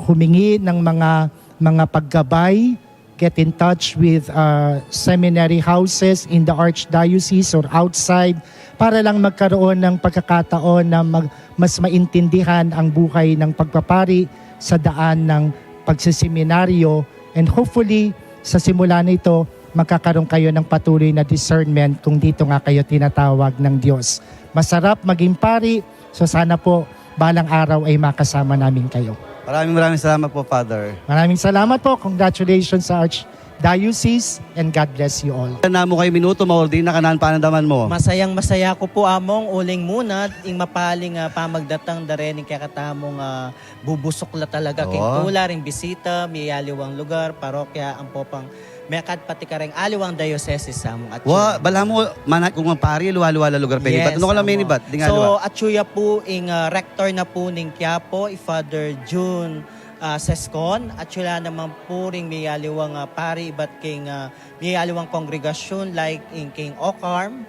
humingi ng mga, mga paggabay, get in touch with, uh, seminary houses in the archdiocese or outside para lang magkaroon ng pagkakataon na mag-, mas maintindihan ang buhay ng pagpapari sa daan ng pagsiseminaryo. And hopefully, sa simula nito, magkakaroon kayo ng patuloy na discernment kung dito nga kayo tinatawag ng Diyos. Masarap maging pari, so sana po balang araw ay makasama namin kayo. Maraming, maraming salamat po, Father. Maraming salamat po. Congratulations sa Archdiocese and God bless you all. Namu kayu minuto, maordina ka na, panandaman mu. Masayang-masaya ku pu, Among, uling munat ing mapaling, ah, pamagdatang da reng kekatamung, ah, bubusukla talaga king tula, ring bisita, miyayaliwang lugar, parokya, ampo pang mekad pati kareng aliwang diocese, Among. Wa, balamu, manat kung mapari, aliwa-aliwa la lugar penibat. Yes, Among. Ding aliwa? So, atyu ya pu ing, ah, rector na pu ning Quiapo, i Father Jun, ah, Sescon, atyu la naman pu ring miyayaliwang, ah, pari ibat king, ah, miyayaliwang kongregasyun, like ing king OCARM,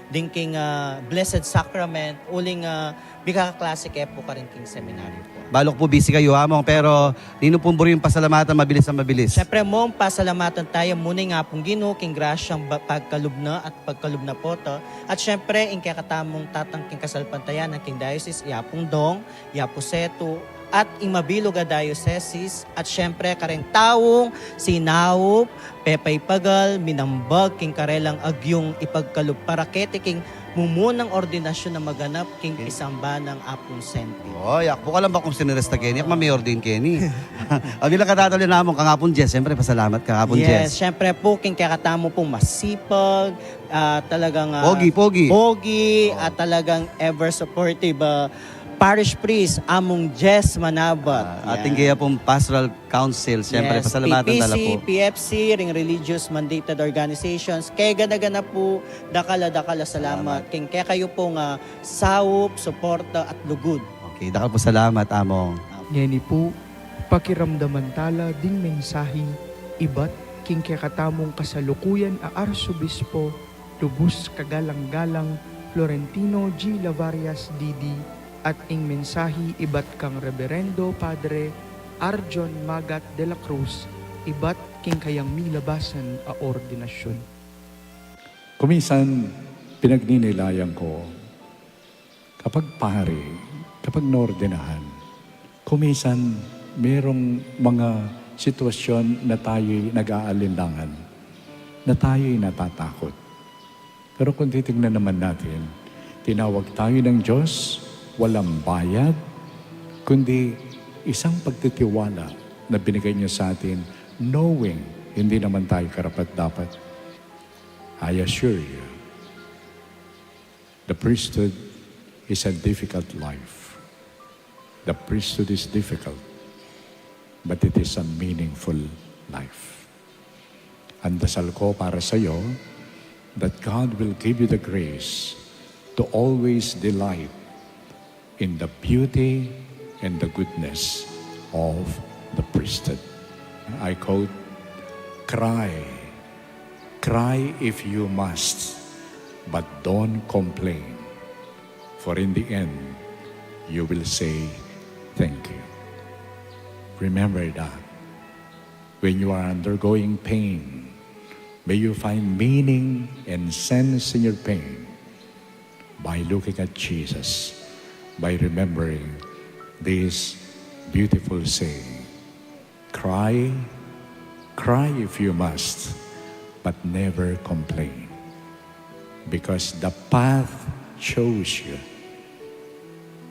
ding king, ah, Blessed Sacrament, uling, ah, bika kaklase ke pu karin king seminaryo pu. Balu ku pu busy kayu, Among, pero ninu pung buri ing pasalamatan, mabilis a mabilis? Siyempre, Among, pasalamatan taya muna ing Apung Ginu king grasyang ba-, pagkalub na at pagkalub na pu ta. At siyempre, ing kekatamung tatang king kasalpantayanan king diocese, i Apung Dong, i Apu Setu, at ing mabilug a diocese, at siyempre kareng taung sinaup, pepaipagal, minambag king karelang agyung ipagkalub para keti king mumunang ordinasyun a maganap king pisamban nang Apung Senti. Oy, aku ka lang ba kung siniresta keni, aku mami-ordain keni. Abi lang katatalu, Among, kang Apung Jess, siyempre pasalamat kang Apung Jess. Yes, siyempre pu king kekatamu pung masipag, ah, talagang, ah, pogi, pogi, pogi, at talagang ever supportive, ah, parish priest, Among Jess Manabat. Ah, atin kaya pung pastoral council, siyempre, yes, pasalamatan tala pu. P P C, P F C, ring religious mandated organizations. Kaya gana-gana pu, dakal a dakal a salamat. Salamat. King kekayu pung, ah, saup, suporta, at lugud. Okay, dakal pu salamat, Among. Ngeni pu, pakiramdaman tala ding mensahe ibat king kekatamung kasalukuyan a Arsobispo, lubus kagalang-galang Florentino G. Lavarias D D, at ing mensahe ibat kang Reberendo Padre Arjon Magat de la Cruz, ibat king kayang milabasan a ordinasyun. Kuminsan, pinagninilayan ko, kapag pari, kapag naordinahan, kuminsan merong mga sitwasyon na tayo'y nag-aalinlangan, na tayo'y natatakot. Pero kung titingnan naman natin, tinawag tayo ng Diyos, walang bayad, kundi isang pagtitiwala na binigay niya sa atin, knowing hindi naman tayo karapat-dapat. I assure you, the priesthood is a difficult life. The priesthood is difficult, but it is a meaningful life. Ang dasal ko para sa iyo, that God will give you the grace to always delight in the beauty and the goodness of the priesthood. I quote, "Cry, cry if you must, but don't complain. For in the end, you will say, 'Thank you.'" Remember that. When you are undergoing pain, may you find meaning and sense in your pain by looking at Jesus, by remembering this beautiful saying, "Cry, cry if you must, but never complain, because the path chose you."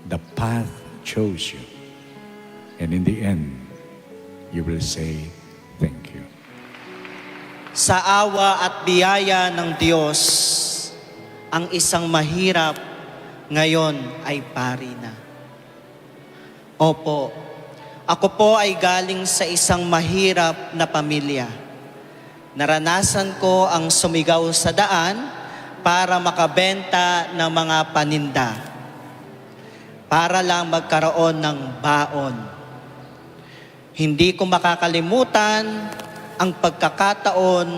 The path chose you. And in the end, you will say, "Thank you." Sa awa at biyaya ng Diyos, ang isang mahirap ngayon ay pari na. Opo, ako po ay galing sa isang mahirap na pamilya. Naranasan ko ang sumigaw sa daan para makabenta ng mga paninda, para lang magkaroon ng baon. Hindi ko makakalimutan ang pagkakataon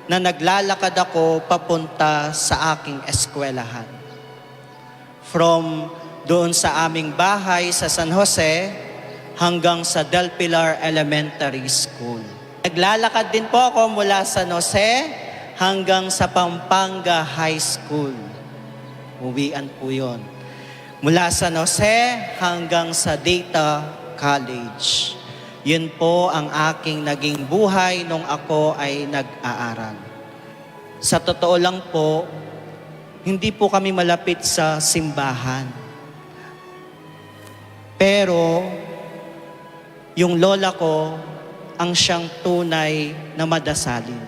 na naglalakad ako papunta sa aking eskwelahan. From doon sa aming bahay sa San Jose hanggang sa Del Pilar Elementary School. Naglalakad din po ako mula San Jose hanggang sa Pampanga High School. Uwian po yun. Mula San Jose hanggang sa Data College. Yun po ang aking naging buhay nung ako ay nag-aaral. Sa totoo lang po, hindi po kami malapit sa simbahan. Pero, Yung lola ko ang siyang tunay na madasalin.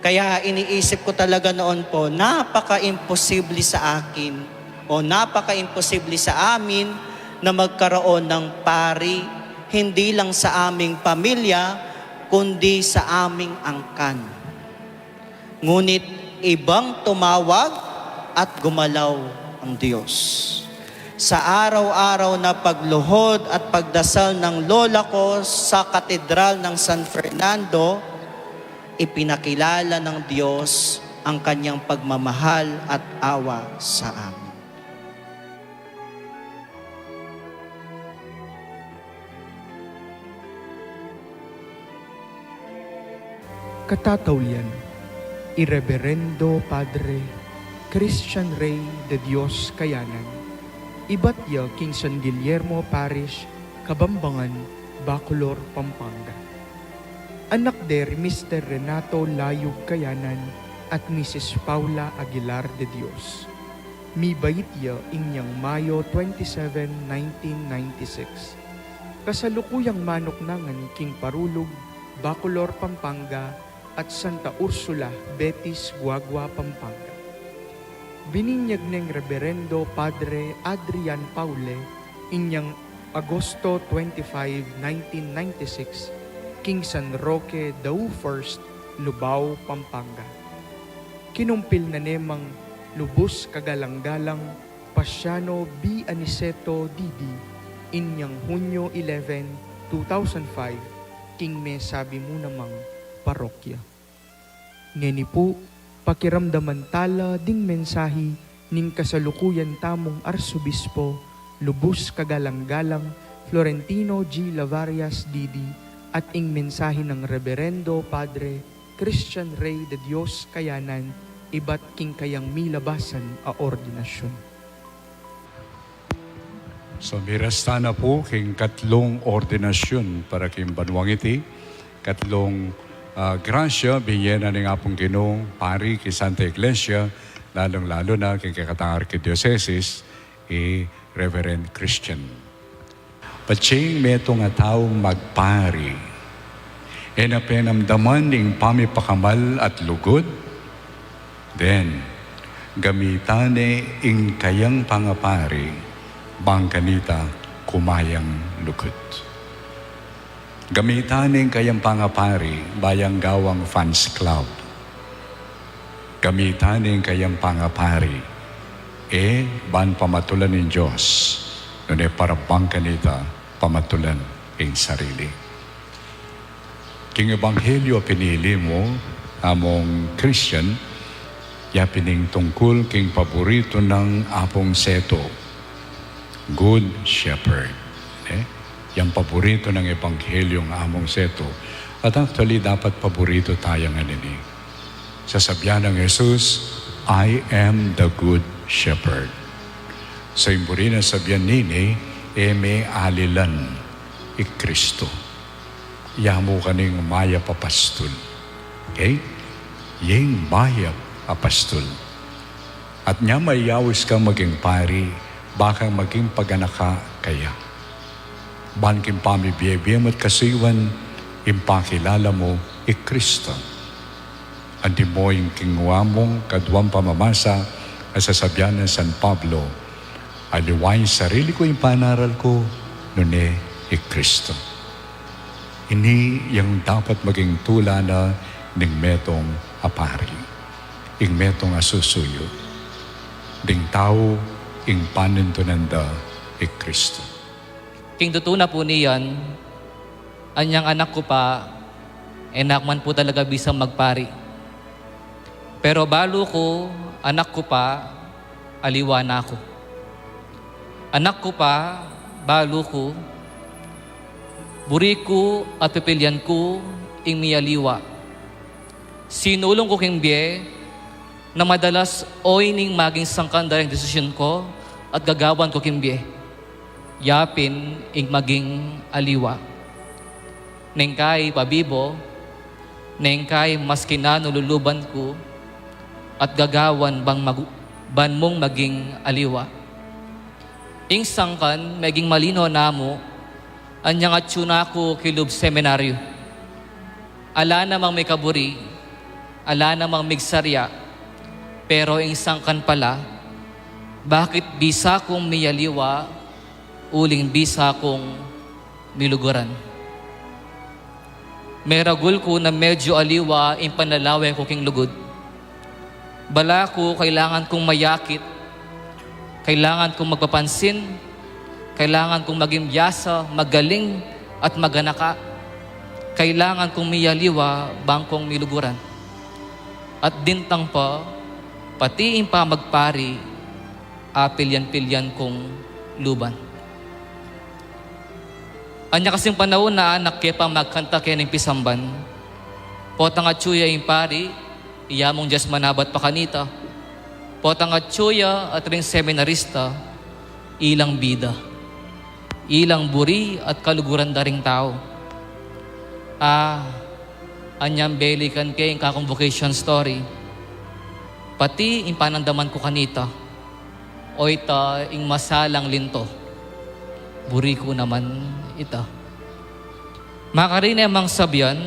Kaya iniisip ko talaga noon po, napaka-imposible sa akin o napaka-imposible sa amin na magkaroon ng pari, hindi lang sa aming pamilya, kundi sa aming angkan. Ngunit ibang tumawag at gumalaw ang Diyos. Sa araw-araw na pagluhod at pagdasal ng lola ko sa Katedral ng San Fernando, ipinakilala ng Diyos ang kanyang pagmamahal at awa sa amin. Katataulian, i Reverendo Padre Christian Rey de Dios Kayanan, ibat ya king San Guillermo Parish, Kabambangan, Bacolor, Pampanga. Anak de ri Mister Renato Layug Kayanan at Missus Paula Aguilar de Dios. Mibait ya inyang Mayo twenty-seven, nineteen ninety-six. Kasalukuyang manuknangan king Parulug, Bacolor, Pampanga, at Santa Ursula, Betis, Guagua, Pampanga. Bininyag neng Reberendo Padre Adrian Paule inyang Agosto twenty-five, nineteen ninety-six, king San Roque, Dau First, Lubao, Pampanga. Kinumpil na ne mang lubus kagalang-galang Pasiano B. Aniceto, D D, inyang Hunyo eleven, two thousand five, king mesabi mu namang parokya. Ngeni pu, pakiramdaman tala ding mensahi ning kasalukuyan tamung Arsobispo, lubus kagalang-galang Florentino G. Lavarias, D D, at ing mensahi nang Reberendo Padre Christian Rey de Dios Kayanan, ibat king kayang milabasan a ordinasyun. So, miras tana pu king katlung ordinasyun para king banuang iti, katlung, ah, grasya binye na ning Apung Ginu, pari king Santa Iglesia, lalung-lalu na king kekatang arkidiosesis, i Reverend Christian. Patse ing metung a taung magpari, e na penamdaman ing pamipakamal at lugud, then, gamitan ne ing kayang pangapari, bang kanita kumayang lugud. Gamitan ne ing kayang pangapari, ba yang gawang fans club. Gamitan ne ing kayang pangapari, e ban pamatulan ing Dios, nune para bang kanita pamatulan ing sarili. King ebanghelyo a pinili mu, Among Christian, ya pin ing tungkul king paburitu nang Apung Seto, Good Shepherd. E? Yang paburitu nang ebanghelyo nang Among Seto. At actually, dapat paburitu taya ngan ini. Sasabian nang Jesus, "I am the good shepherd." So, ing buri nang sabian nini, e me alilan i Kristo. Ya mu kaning mayap a pastul. Okay? Yeng mayap a pastul. At nya mayaus ka maging pari, ba kang maging paganaka kaya. Ban king pamibie-bie mu at kasuyuan, ipakilala mu i Kristo. Antimo ing king wa mung kaduang pamamasa a sasabian nang San Pablo, "Aliwa ing sarili ku ing panaral ku, nune i Kristo." Ini yang dapat maging tula na ning metung a pari, ing metung a susuyu, ding tau ing panintunan da i Kristo. King tutu na pu niyan, anyang anak ku pa, e na ku man pu talaga bisang magpari. Pero balu ku, anak ku pa, aliwa na ku. Anak ku pa, balu ku, buri ku at pipilian ku ing mialiwa. Sinulung ku king bie na madalas oy ning maging sangkan da ring desisyun ku at gagawan ku king bie. Ya pin ing maging aliwa. Neng kai pabibo, neng kai maski nanu luluban ku, at gagawan bang magu-, ban mung maging aliwa. Ing sangkan, meging malino namu, Anyang atyu na ku kilub seminaryu. Ala namang mikaburi, ala namang migsarya, pero ing sangkan pala, bakit bisa kung miyaliwa, uling bisa kung miluguran. Meragul ku na medyu aliwa ing panlalawe ku king lugud. Bala ku kailangan kung mayakit, kailangan kung magpapansin, kailangan kung maging biyasa, magaling, at maganaka. Kailangan kung miyaliwa bang kung miluguran. At dintang pa, pati ing pamagpari, apilyan-pilyan kung luban. Anya kasing panaun na anak ke pa magkanta keni king pisamban. Potang atyu ya ing pari, iya mung Diyos manabat pa kanita. Potang atyu ya at ring seminarista, ilang bida, ilang buri at kaluguran da ring tau. Ah, anyang belikan ke ing kakung vocation story, pati ing panandaman ku kanita. O ita ing masalang linto. Buri ku naman ita. Makarine mang sabian,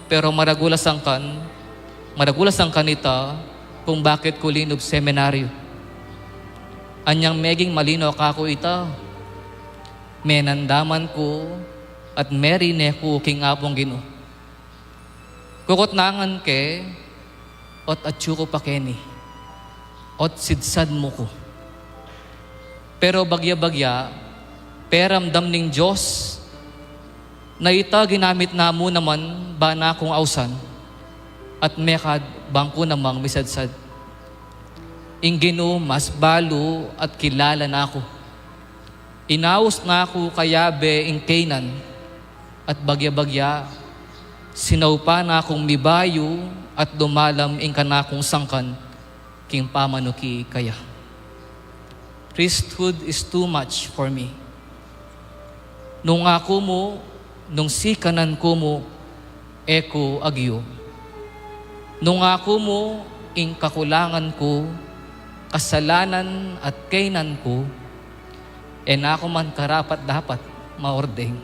pero maragul a sangkan, maragul a sangkan ita kung bakit ku linub seminaryu. Anyang meging malino kaku ita, menandaman ku at merine ku king Apung Ginu. Kukutnangan ke, ot atyu ku pa keni, ot sidsad mu ku. Pero bagya-bagya, peramdam ning Dios na ita ginamit na mu naman bana kung ausan, at mekad bang ku namang misadsad. Ing Ginu mas balu at kilala na ku. Inaus na ku kayabe ing Canaan, at bagya-bagya, sinaupan na kung mibayu at dumalam ing kanakung sangkan king pamanuki kaya. Priesthood is too much for me. Nung aku mu, nung sikanan ku mu, e ku agyu. Nung aku mu ing kakulangan ku, kasalanan at kainan ku, e na ku man karapat-dapat maordeng.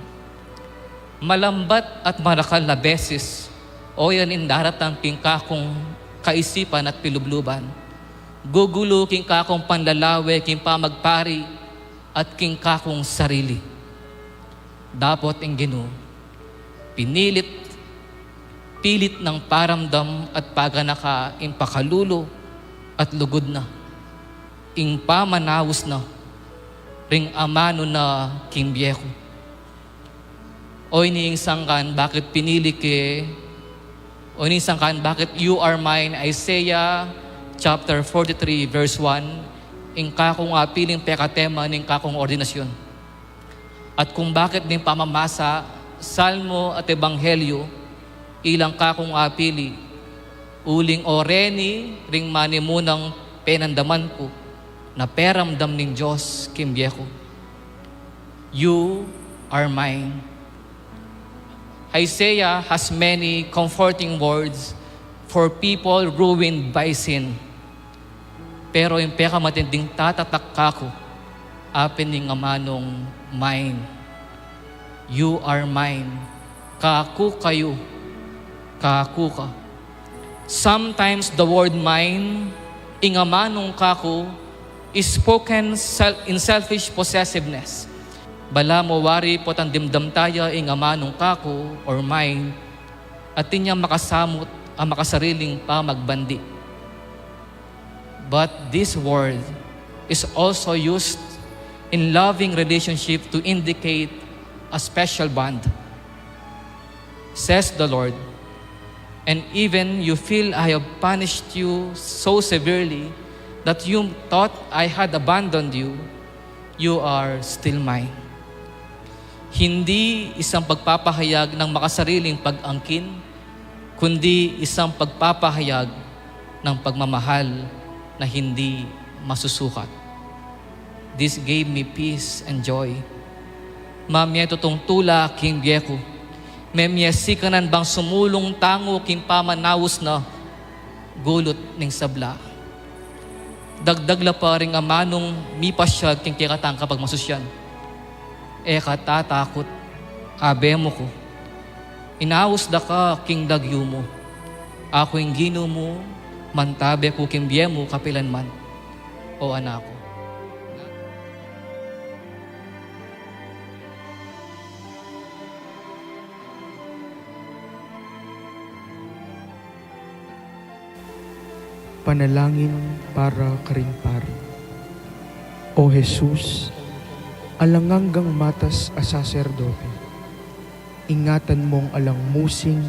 Malambat at marakal a beses, o yan ing daratang king kakung kaisipan at pilubluban. Gugulu king kakung panlalawe king pamagpari at king kakung sarili. Dapot ing Ginu, pinilit, pilit nang paramdam at paganaka ing pakalulu at lugud na, ing pamanaus na, ring amanu na king bie ku. O ini ing sangkan bakit pinili ke, o ini ing sangkan bakit you are mine, Isaiah chapter forty-three verse one, ing kakung apiling pekatema ning kakung ordinasyon. At kung bakit ding pamamasa, Salmo at Ebanghelyo, ilang kakung apili, uling o reni ring manimunang penandaman ku, na peramdam ning Dios king bie ku. You are mine. Isaiah has many comforting words for people ruined by sin. Pero ing pekamatinding tatatak kaku, apin ing amanung mine. You are mine. Kaku kayu. Kaku ka. Sometimes the word mine, ing amanung kaku, is spoken sel-, in selfish possessiveness. Balamu wari potang dimdam taya ing amanung kaku or mine, atin yang makasamut a makasariling pamagbandi. But this word is also used in loving relationship to indicate a special bond. Says the Lord, and even you feel I have punished you so severely that you thought I had abandoned you, you are still mine. Hindi isang pagpapahayag ng makasariling pag-angkin, kundi isang pagpapahayag ng pagmamahal na hindi masusukat. This gave me peace and joy. Mamye tutung tula king bie ku. Memye sikanan bang sumulung tangu king pamanaus na gulut ning sabla. Dagdag la pa ring amanung mipasyag king kekatang kapagmasusyan. E ka tatakut, Abe mu ku, inaus da ka king lagyu mu. Aku ing Ginu mu, mantabe ku king bie mu kapilan man, o anak ku. Panalangin para karing pari. O Jesus, alang anggang matas a saserdote, ingatan mung alang musing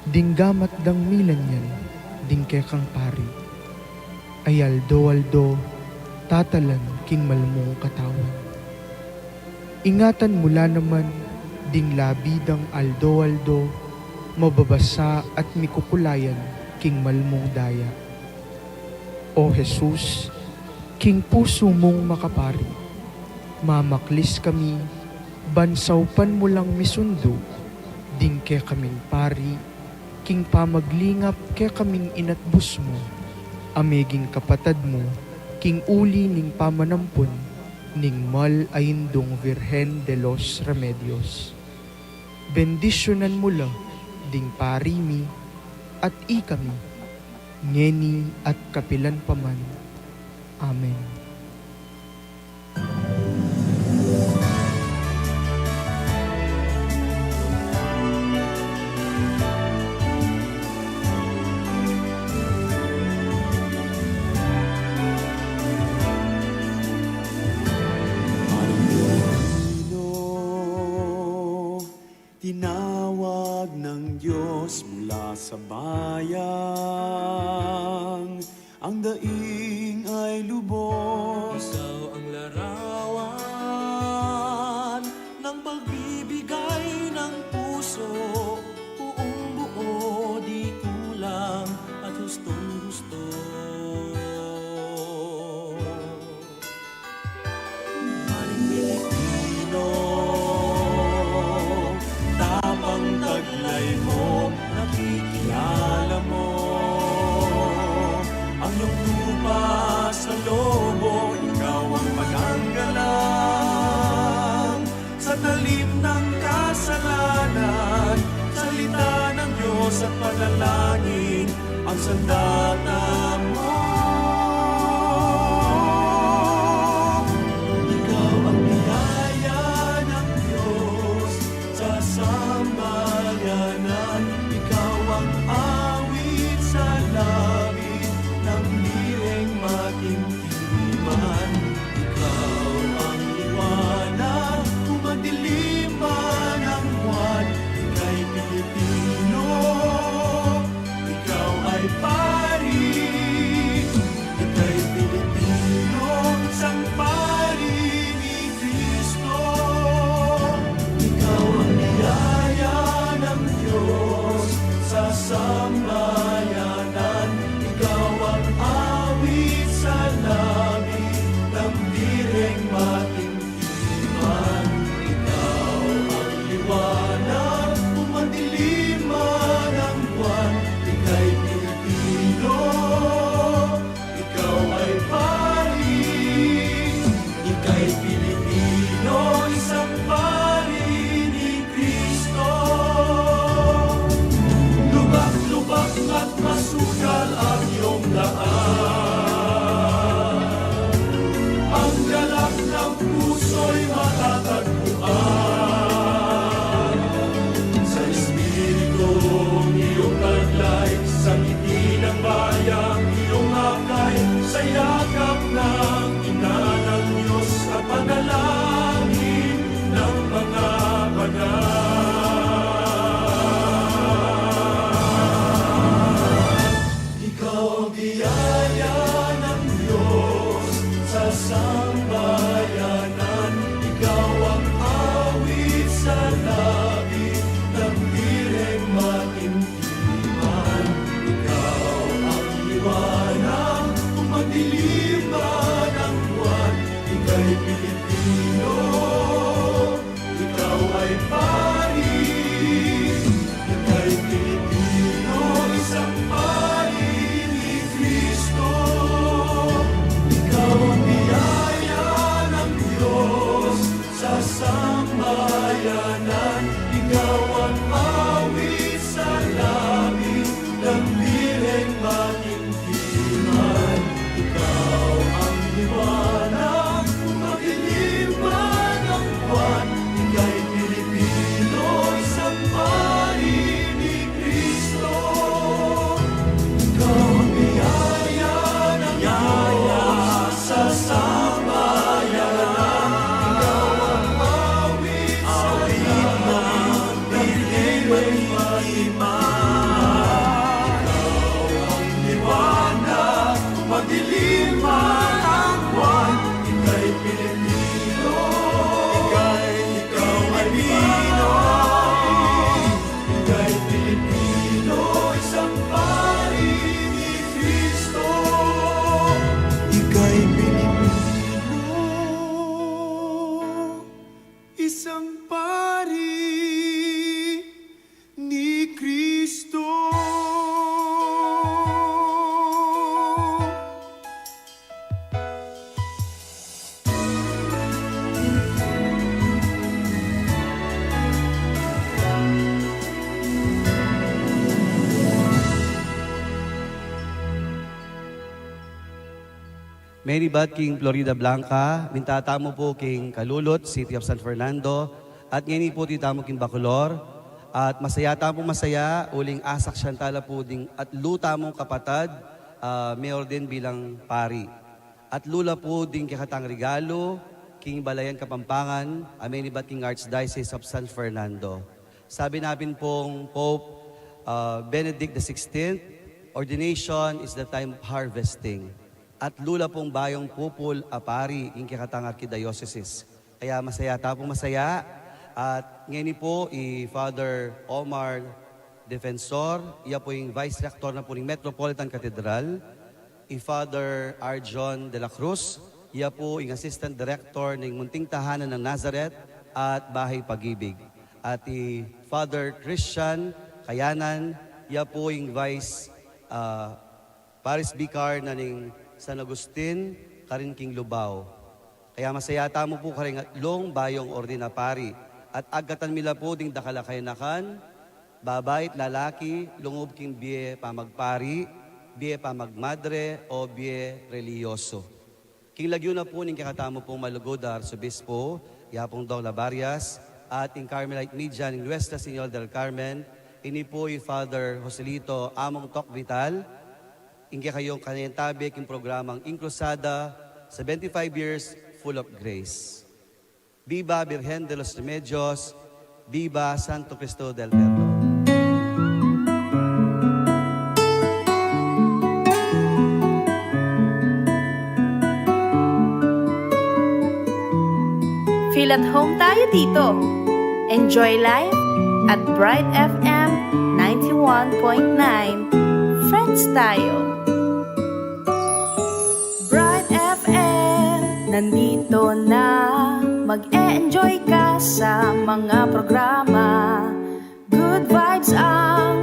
ding gamat dang milanyan ding kekang pari, a aldo-aldo tatalan king malmung katawan. Ingatan mu la naman ding labi dang aldo-aldo mababasa at mikukulayan king malmung daya. O Jesus, king pusu mung makapari, mamaklis kami ban saupan mu lang misundu ding kekaming pari king pamaglingap kekaming inatbus mu, a meging kapatad mu king uli ning pamanampun ning Mal a Indung Virgen de los Remedios. Bendisyunan mu la ding pari mi at ikami, ngeni at kapilan pa man. Amen. Tinawag ng Diyos mula sa bayang ang daing ay lubos. Ikaw ang larawan ng pagbibigay ng puso, buong buo, di kulang at hustong-husto. Maring Pilipino, tapang taglay mo, nakikilala mo ang iyong lupa sa lobo, ikaw ang pananggalang sa talim ng kasalanan, salita ng Diyos at panalangin ang sandata mo. Ikaw ang biyaya ng Diyos sa sambayanan. Ikaw ang awit sa labi ng di rin matimtiman. Ikaw ang liwanag kung madilim man ang buwan. Ika'y Pilipino, ikaw ay pari. Ika'y Pilipino, isang pari ni Kristo. Ikaw ang biyaya ng Diyos sa sambayanan. Ikaw ang awit sa labi ng di rin matimtiman. Ikaw ang liwanag kung madilim man ang buwan. Ika'y Pilipino, ikaw ay pari. Ika'y Pilipino, isang pari ni Kristo. Lubak-lubak at masugal ang iyong daan. Ang galak ng puso'y matatagpuan. Sa Espiritu iyong taglay, sa ngiti ng bayang iyong akay, sa yakap ng Ina ng Diyos at panalangin ng mga banal. Ikaw ang biyaya ng Diyos sa sambayanan. Ikaw ang awit sa labi ng di rin matimtiman. Ikaw ang liwanag kung madilim man ang buwan. Ika'y Pilipino, ikaw ay pari. Ika'y Pilipino, isang pari ni Kristo. Ikaw ang biyaya Menibat king Floridablanca, minta tamu pu king Calulut, City of San Fernando, at ngeni pu atyu tamu king Bacolor, at masaya tamu pung masaya, uling asaksian tala pu ding atlu tamung kapatad, ah, meordain bilang pari. Atlu la pu ding kekatang regalu, king Balayan Kapampangan, a menibat king Archdiocese of San Fernando. Sabi na pin pung Pope, ah, Benedict the sixteenth, "Ordination is the time of harvesting." Atlu la pung bayung pupul a pari ing kekatang arkidiosesis. Kaya masaya tamu pung masaya. At ngeni pu i Father Omar Defensor, iya pu ing Vice Rector na pu ning Metropolitan Cathedral, i Father Arjon de la Cruz, iya pu ing Assistant Director ning Munting Tahanan ng Nazareth at Bahay Pag-ibig, at i Father Christian Kayanan, iya pu ing Vice, ah, Parish Vicar na ning San Agustin, karin king Lubao. Kaya masaya tamu pu karing atlung bayung ordin a pari, at agkatan mi la pu ding dakal a kayanakan, babai at lalaki, lungub king bie pamagpari, bie pamagmadre, o bie relihiyoso. King lagyu na pu ning kekatamu pung malugud a Arsobispo, i Apung Dong Labarias, at ing Carmelite Media ning Nuestra Señora del Carmen, ini pu i Father Joselito Among Tok Vital, ing kekayung kanyan tabe king programang Inkrusada, seventy-five years full of grace. Viva Virgen de los Remedios, viva Santo Cristo del Perdon. Feel at home tayo dito. Enjoy life at Bright F M ninety-one point nine. Friends tayo. Bright F M, nandito na. Mag-e-enjoy ka sa mga programa. Good vibes ang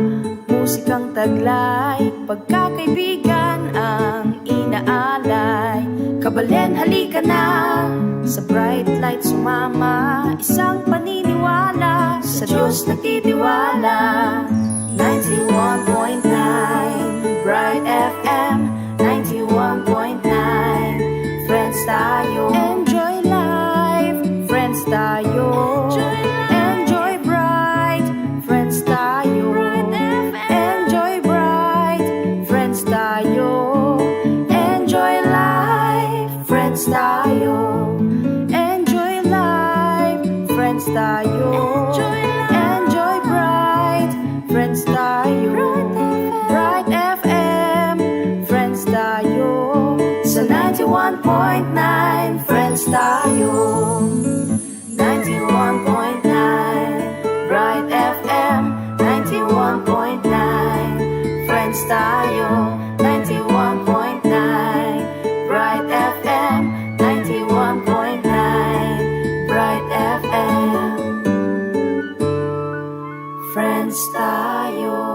musikang taglay, pagkakaibigan ang inaalay. Kabalen, halika na, sa Bright Light sumama, isang paniniwala, sa Diyos nagtitiwala. Ninety-one point nine Bright F M, ninety-one point nine. Friends tayo. Enjoy life. Friends tayo. Enjoy life. Enjoy bright. Friends tayo. Bright F M. Enjoy bright. Friends tayo. Enjoy life. Friends tayo. Enjoy life. Friends tayo. Enjoy life. Enjoy bright. Friends tayo. Bright F M. Bright F M. Friends tayo. Sa ninety-one point nine, friends tayo. Ninety-one point nine Bright F M, ninety-one point nine. Friends tayo, ninety-one point nine Bright F M, ninety-one point nine Bright F M. Friends tayo.